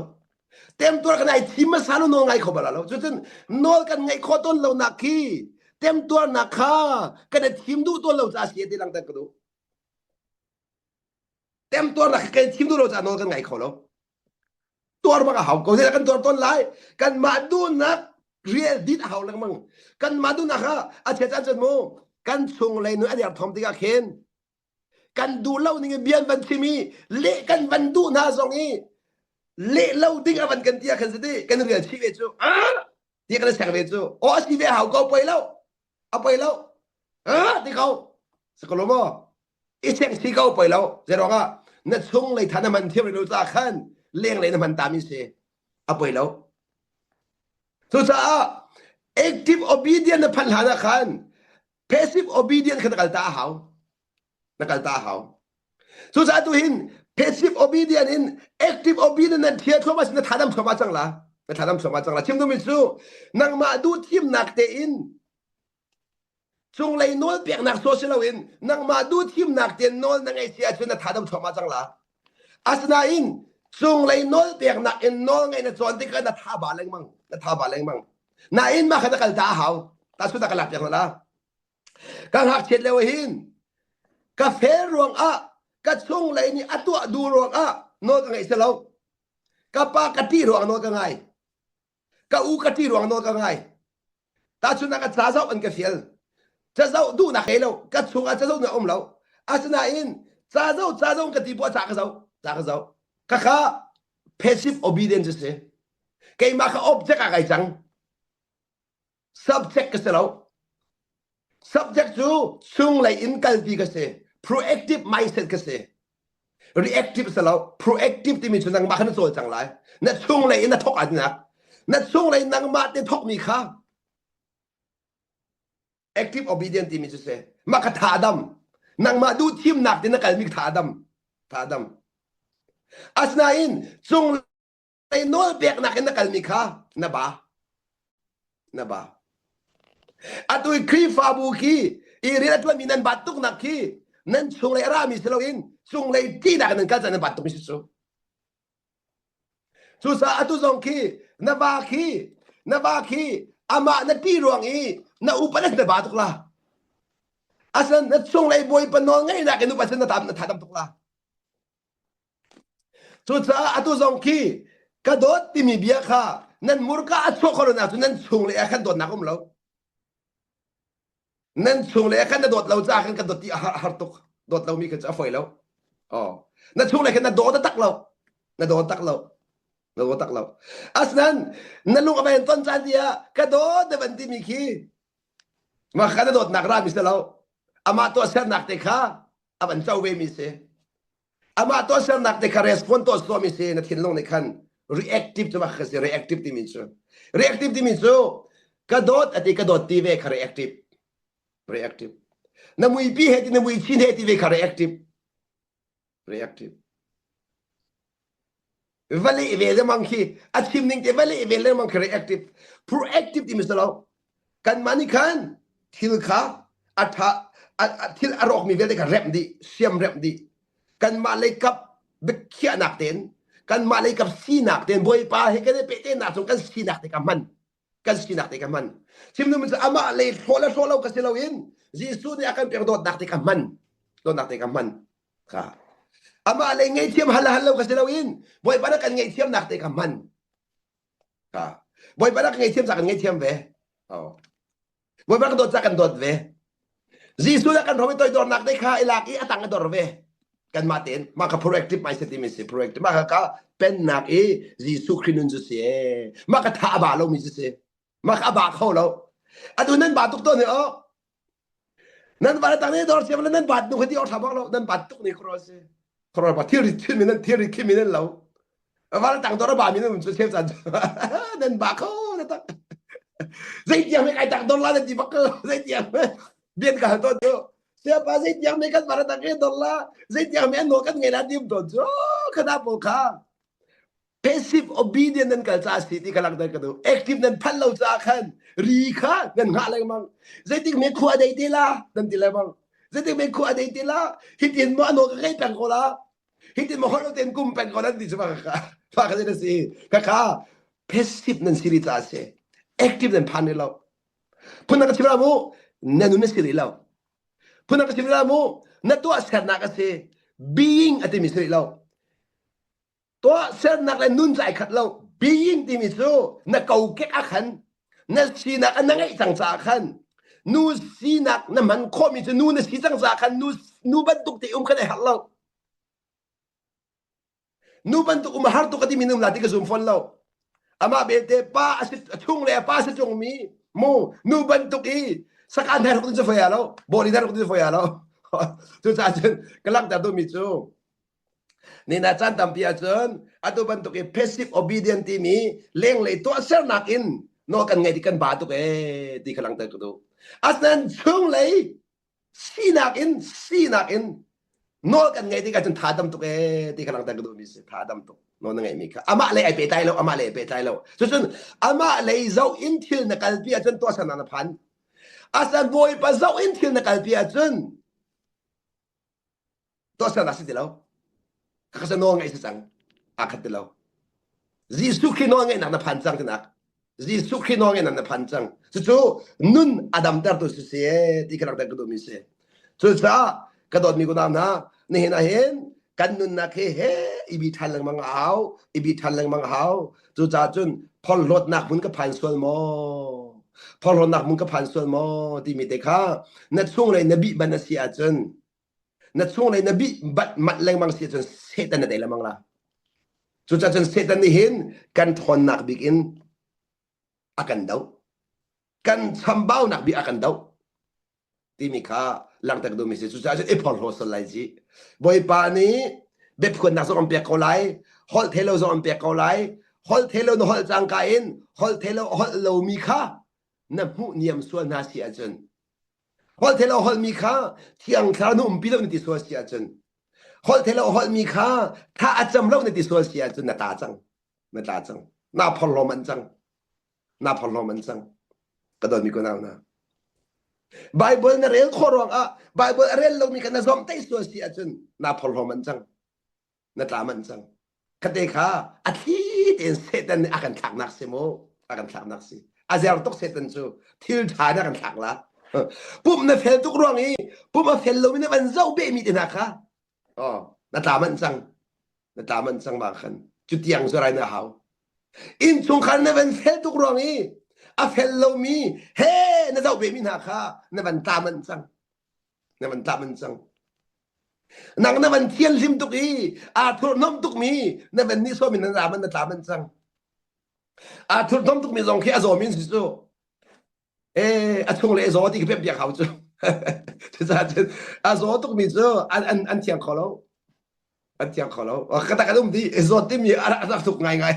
Speaker 1: Temtuar kan ai thim hmasa lo nawl ngai kho bal lo. Cucun nawl kan ngaih khawh tawn lo nak khi temtuarnak kha kan i thim duh tawn lo caah a si ti langhter ka duh. Temtuarnak kan i thim duh lo caah nawl kan ngai kho lo. Tuar bak a hau ko. Zeidah kan tuar tawn lai? Kanmah duhnak rial dit a hau lengmang. Kanmah duhnak kha a chia caan cun mu kan chunglei nun a derthawm tikah khin kan duh lo ning in bia an van chim i leh kan van duh hna zong i leh lo ding a van kan ti ah khan si kan rial chih ve cu ah ti kan sek ve cu aw a si ve hau ko poi lo a poi lo ah ti ko sakalo maw i sek si ko poi lo zeiruang ah na chung lei tha na man thiam lo ca khan leng lei na hman ta mi si a poi lo cucaah active obedient na phanh hlan ah khan passive obedient kha na kal ta a hau na kal ta a hau cucaah tu hin passive obedient in active obedient nan thial thluahmah sin na thadam thluahmah cang la na thadam thluahmah cang la chim duhmi cu nangmah duh thimnak tein cunglei nawl peknak sawh si loin nangmah duh thimnak tein nawl na ngeih si ahcun na thadam thluahmah cang la asinain cunglei nawl peknak in nawl ngeih na cawn tikah na tha ba lengmang na tha ba lengmang nain mah kha na kal ta a hau ta su ta ka lak piak la ka ngakchiat lio hin ka fel ruang ah ka chunglei nih a tuah duh ruang ah nawl ka ngeih si lo ka pa ka ṭih ruang nawl ka ngai ka u ka ṭih ruang nawl ka ngai tahchunhnak ah ca zoh an ka fial ca zoh duhnak ngei lo ka chungah ca zoh na um lo asinain ca zoh ca zoh ka ti poah ca ka zoh ca ka zoh khakha passive obedience si keimah kha object ah kai cang subject ka si lo subject cu chunglei in kalpi ka si proactive mindset ka si reactive si lo proactive timi cu nangmah kha na cawl cang lai na chunglei in na thok ah na chunglei nangmah te thokmi kha active obedient timi cu si mah kha tha dam nangmah duh thimnak te na kalmi tha dam tha dam asinain cunglei nawl peknak in na kalmi kha na ba na ba atu i Khrihfabu khi i rian a ṭuanmi nan bat tuknak khi nan chunglei a rami si loin cunglei ṭihnak in nan kal caan nan bat tukmi si cu Cucaah atu zong khi na va khi na va khi amah na ṭih ruang i na upat na ba tuk la. Asan na chunglei bawipa nawl ngeihnak in upat na tam na tha tam tuk la. Cucaah atu zong khi ka dawt timi bia kha nan murka a chuah kho lo nak cu nan chunglei ah khan dawtnak um lo. Nan chunglei ah khan na dawt lo caah khan ka dawt ti a har, har tuk. Dawt lomi kha cu a fawi lo. Oh. Na chunglei khan na daw tak lo. Na daw tak lo. Na daw tak lo. Asinain na lung a van ton caan tiah ka dawt na van timi khi mah kha na dawtnak rami si lo. Amah tuahsernak te kha a van co ve mi si. Amah tuahsernak te kha respond tuah suami si na thinlung nih khan reactive cu bak si reactive timi cu reactive timi cu ka dawt ati ka dawt ti ve kha reactive reactive na muipi he ti na mui chin he ti ve kha reactive reactive. Va leh ve lengmang khi a chim ning te va leh ve lengmang khi reactive. Proactive timi si lo. Kanmah nih khan thil kha a ṭha thil a rawkmi vialte kha remh dih, siam remh dih. Kanmah lei kap biakhiahnak tein, kanmah lei kap sinak tein Bawipa he kan i pehtlaihnak cung kan sinak te kha hman. Kan sinak te kha hman. Chim duhmi cu amah lei hlawh le hlawh lo ka si loin Jesuh nih a kan pek dawtnak te kha hman. Dawtnak te kha hman. Kha. Amah lei ngaihthiam hal hal lo ka si loin Bawipa na kan ngaihthiamnak te kha hman. Ka. Bawipa na kan ngaihthiam ca kan ngaihthiam ve. Oh. Bawipa kan dawt ca kan dawt ve. Jesuh na kan rom i toidornak te kha i lak i a tang a dor ve. Kanmah tein mah ka proactive mindset timi si proactive mah ka ka pennak i Jesuh Khrih nun cu si ee. Mah ka tha a ba lomi cu si. Mah ka a ba kho lo. Atu nan ba tuk tawn hi oh. Nan va tang ni dor siam le nan bat nu kha ti or tha bak lo nan bat tuk ni khoro si. Khoro ba thil ri thil mi nan thil ri khi mi nan lo. Va tang dor ba mi nan cu cheu chan nan ba kho na tak. Zei tiang me kai tak dor la nan ti bak ko zei tiang me bian ka hal ton cu. Siapa zei tiang me kan va tang ke dor la zei tiang me an no kan ngei la tim ton cu khana po kha. Passive obedient nan kal ca si ti ka langhter ka duh. Active nan phanh lo caah khan ri kha nan hngah lengmang. Zeitik me khua dei te la nan ti lengmang. Zeitik me khua dei te la hitin mo ano ka ngei peng ko la. Hitin mo holo ten kum peng ko nan ti chu ka ka fa ka na si. Ka ka passive nan si ri ca si. Active nan phan lo. Phun ka chim la mu na nun na si ri lo. Phun ka chim la mu na tuah sernak a si. Being a timi si ri lo. Tuahsernak le nun cu ai khat lo. Being timi cu na kokek ah khan na sinak na ngeih cang caah khan nu sinak na hman khawhmi cu nu na si cang caah khan nu, nu bantuk te um khan ai harh lo. Nu bantuk um a har tuk a timi na um la ti ka zum fawn lo. Amah belte pa a si chung le pa si ṭungmi mu nu bantuk i sakan thai ruk tin cu foi lo bawli thai ruk tin cu foi lo. Cucaah cun ka langhter duhmi cu Nina caan tampi ahcun atu bantuk i passive obedient timi lenglei tuahsernak in nawl kan ngaih ti kan ba tuk ee ti kha langhter ka duh. Asinain chunglei sinak in sinak in nawl kan ngaih tikah cun tha dam tuk ee ti kha langhter ka duhmi si tha dam tuk nawl na ngaihmi kha amah lei ai pehtlai lo amah lei ai pehtlai lo cucun amah lei zoh in thil na kalpi ahcun tuahsernak na phan asinain Bawipa zoh in thil na kalpi ahcun tuahsernak si ti lo ka sa nawl ngaih si cang aa khat ti lo Jesuh Khrih nawl ngaihnak na phan cang tinak Jesuh Khrih nawl ngaihnak na phan cang cucu nun a damtertu si si ti ka rak ka duhmi si cucaah ka dawtmi kunau hna nihin ah hin kan nunnak hi he i bi ṭhan lengmang a hau i bi ṭhan lengmang a hau cucaah cun phorhlawtnak hmun ka phan sual maw phorhlawtnak hmun ka phan sual maw timi te kha na chunglei na bih ban a si ahcun na chunglei na bih bat mat lengmang si ahcun Satan na tei lengmang la. Cucaah cun Satan nih hin kan ṭhawnnak bik in a kan doh. Kan chambaunak bik a kan doh timi kha langhter duhmi si. Cucaah cun i phorhlaw sual lai ci. Bawipa nih biaphuannak zong an pek ko lai, holh thei lo zong an pek ko lai. Holh thei lo na holh cangka in holh thei lo holh lomi kha na hmuh niam sual hna si ahcun Holh thei lo holhmi kha thiang thlarau na umpi lo na ti sual si ahcun holh thei lo holhmi kha tha a cam lo na ti sual si ahcun na tla cang na tla cang na phorhlaw manh cang na phorhlaw manh cang ka dawtmi ko nau na Bible na rel khawh ruangah Bible a rel lomi kha na zomhtaih sual si ahcun na phorhlaw manh cang na tla manh cang khate kha a thli tein Satan nih a kan thlaknak si mu a kan thlaknak si a zer tuk Satan cu thil ṭha na kan thlak la pumh na fel tuk ruang i pumh a fel lomi na van zoh behmi te hna kha oh na tla manh cang na tla manh cang ma khan cu tiang cu rai na hau innchungkhar na van fel tuk ruang i a fel lomi he na zoh behmi hna kha na van tla manh cang na van tla manh cang Nang na van thianhlim tuk i aa thurhnom tukmi na van nihsawh mi na ra man na tla man cang. Aa thurhnom tukmi zong khi a zaw min si cu. Eh, a chung le a zaw ti khi pemh piak hau cu. Cucaah cun a zaw tukmi cu an, an, an thiang kho lo. An thiang kho lo. Ka tak an um di zawt timi a rak, a rak thuk ngaingai.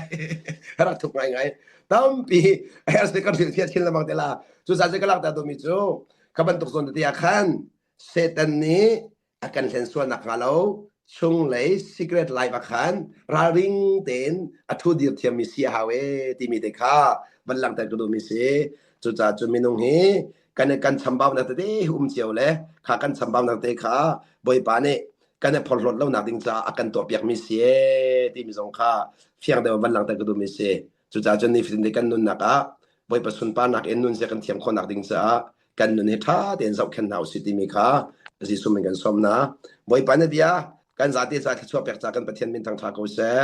Speaker 1: A rak thuk ngaingai. Tampi herse kan hrilh fiah chin lengmang te la. Cucaah cun ka langhter duhmi cu kha bantuk zawn tete ah khan Satan nih a kan hlen sual nakhnga lo. Chunglei secret life ah khan ralring tein a thu dir thiammi si a hau e timi te kha van langhter ka duhmi si. Cucaah cu minung hi kan kan chambaunak tete um cio le kha kan chambaunak te kha Bawipa nih kan i phorhlawt lonak ding caah a kan tuahpiakmi si e timi zong kha fiang deuh van langhter ka duhmi si. Cucaah cun nifatin te kan nunnak ah Bawipa sunparnak in nun zia kan thiam khawhnak ding caah kan nun hi ṭha tein zohkhenh hna usih timi kha Jesuh min kan sawm hna. Bawipa na bia kan zate ca thluachuah pek ca kan Pathian min thangṭha ko seh.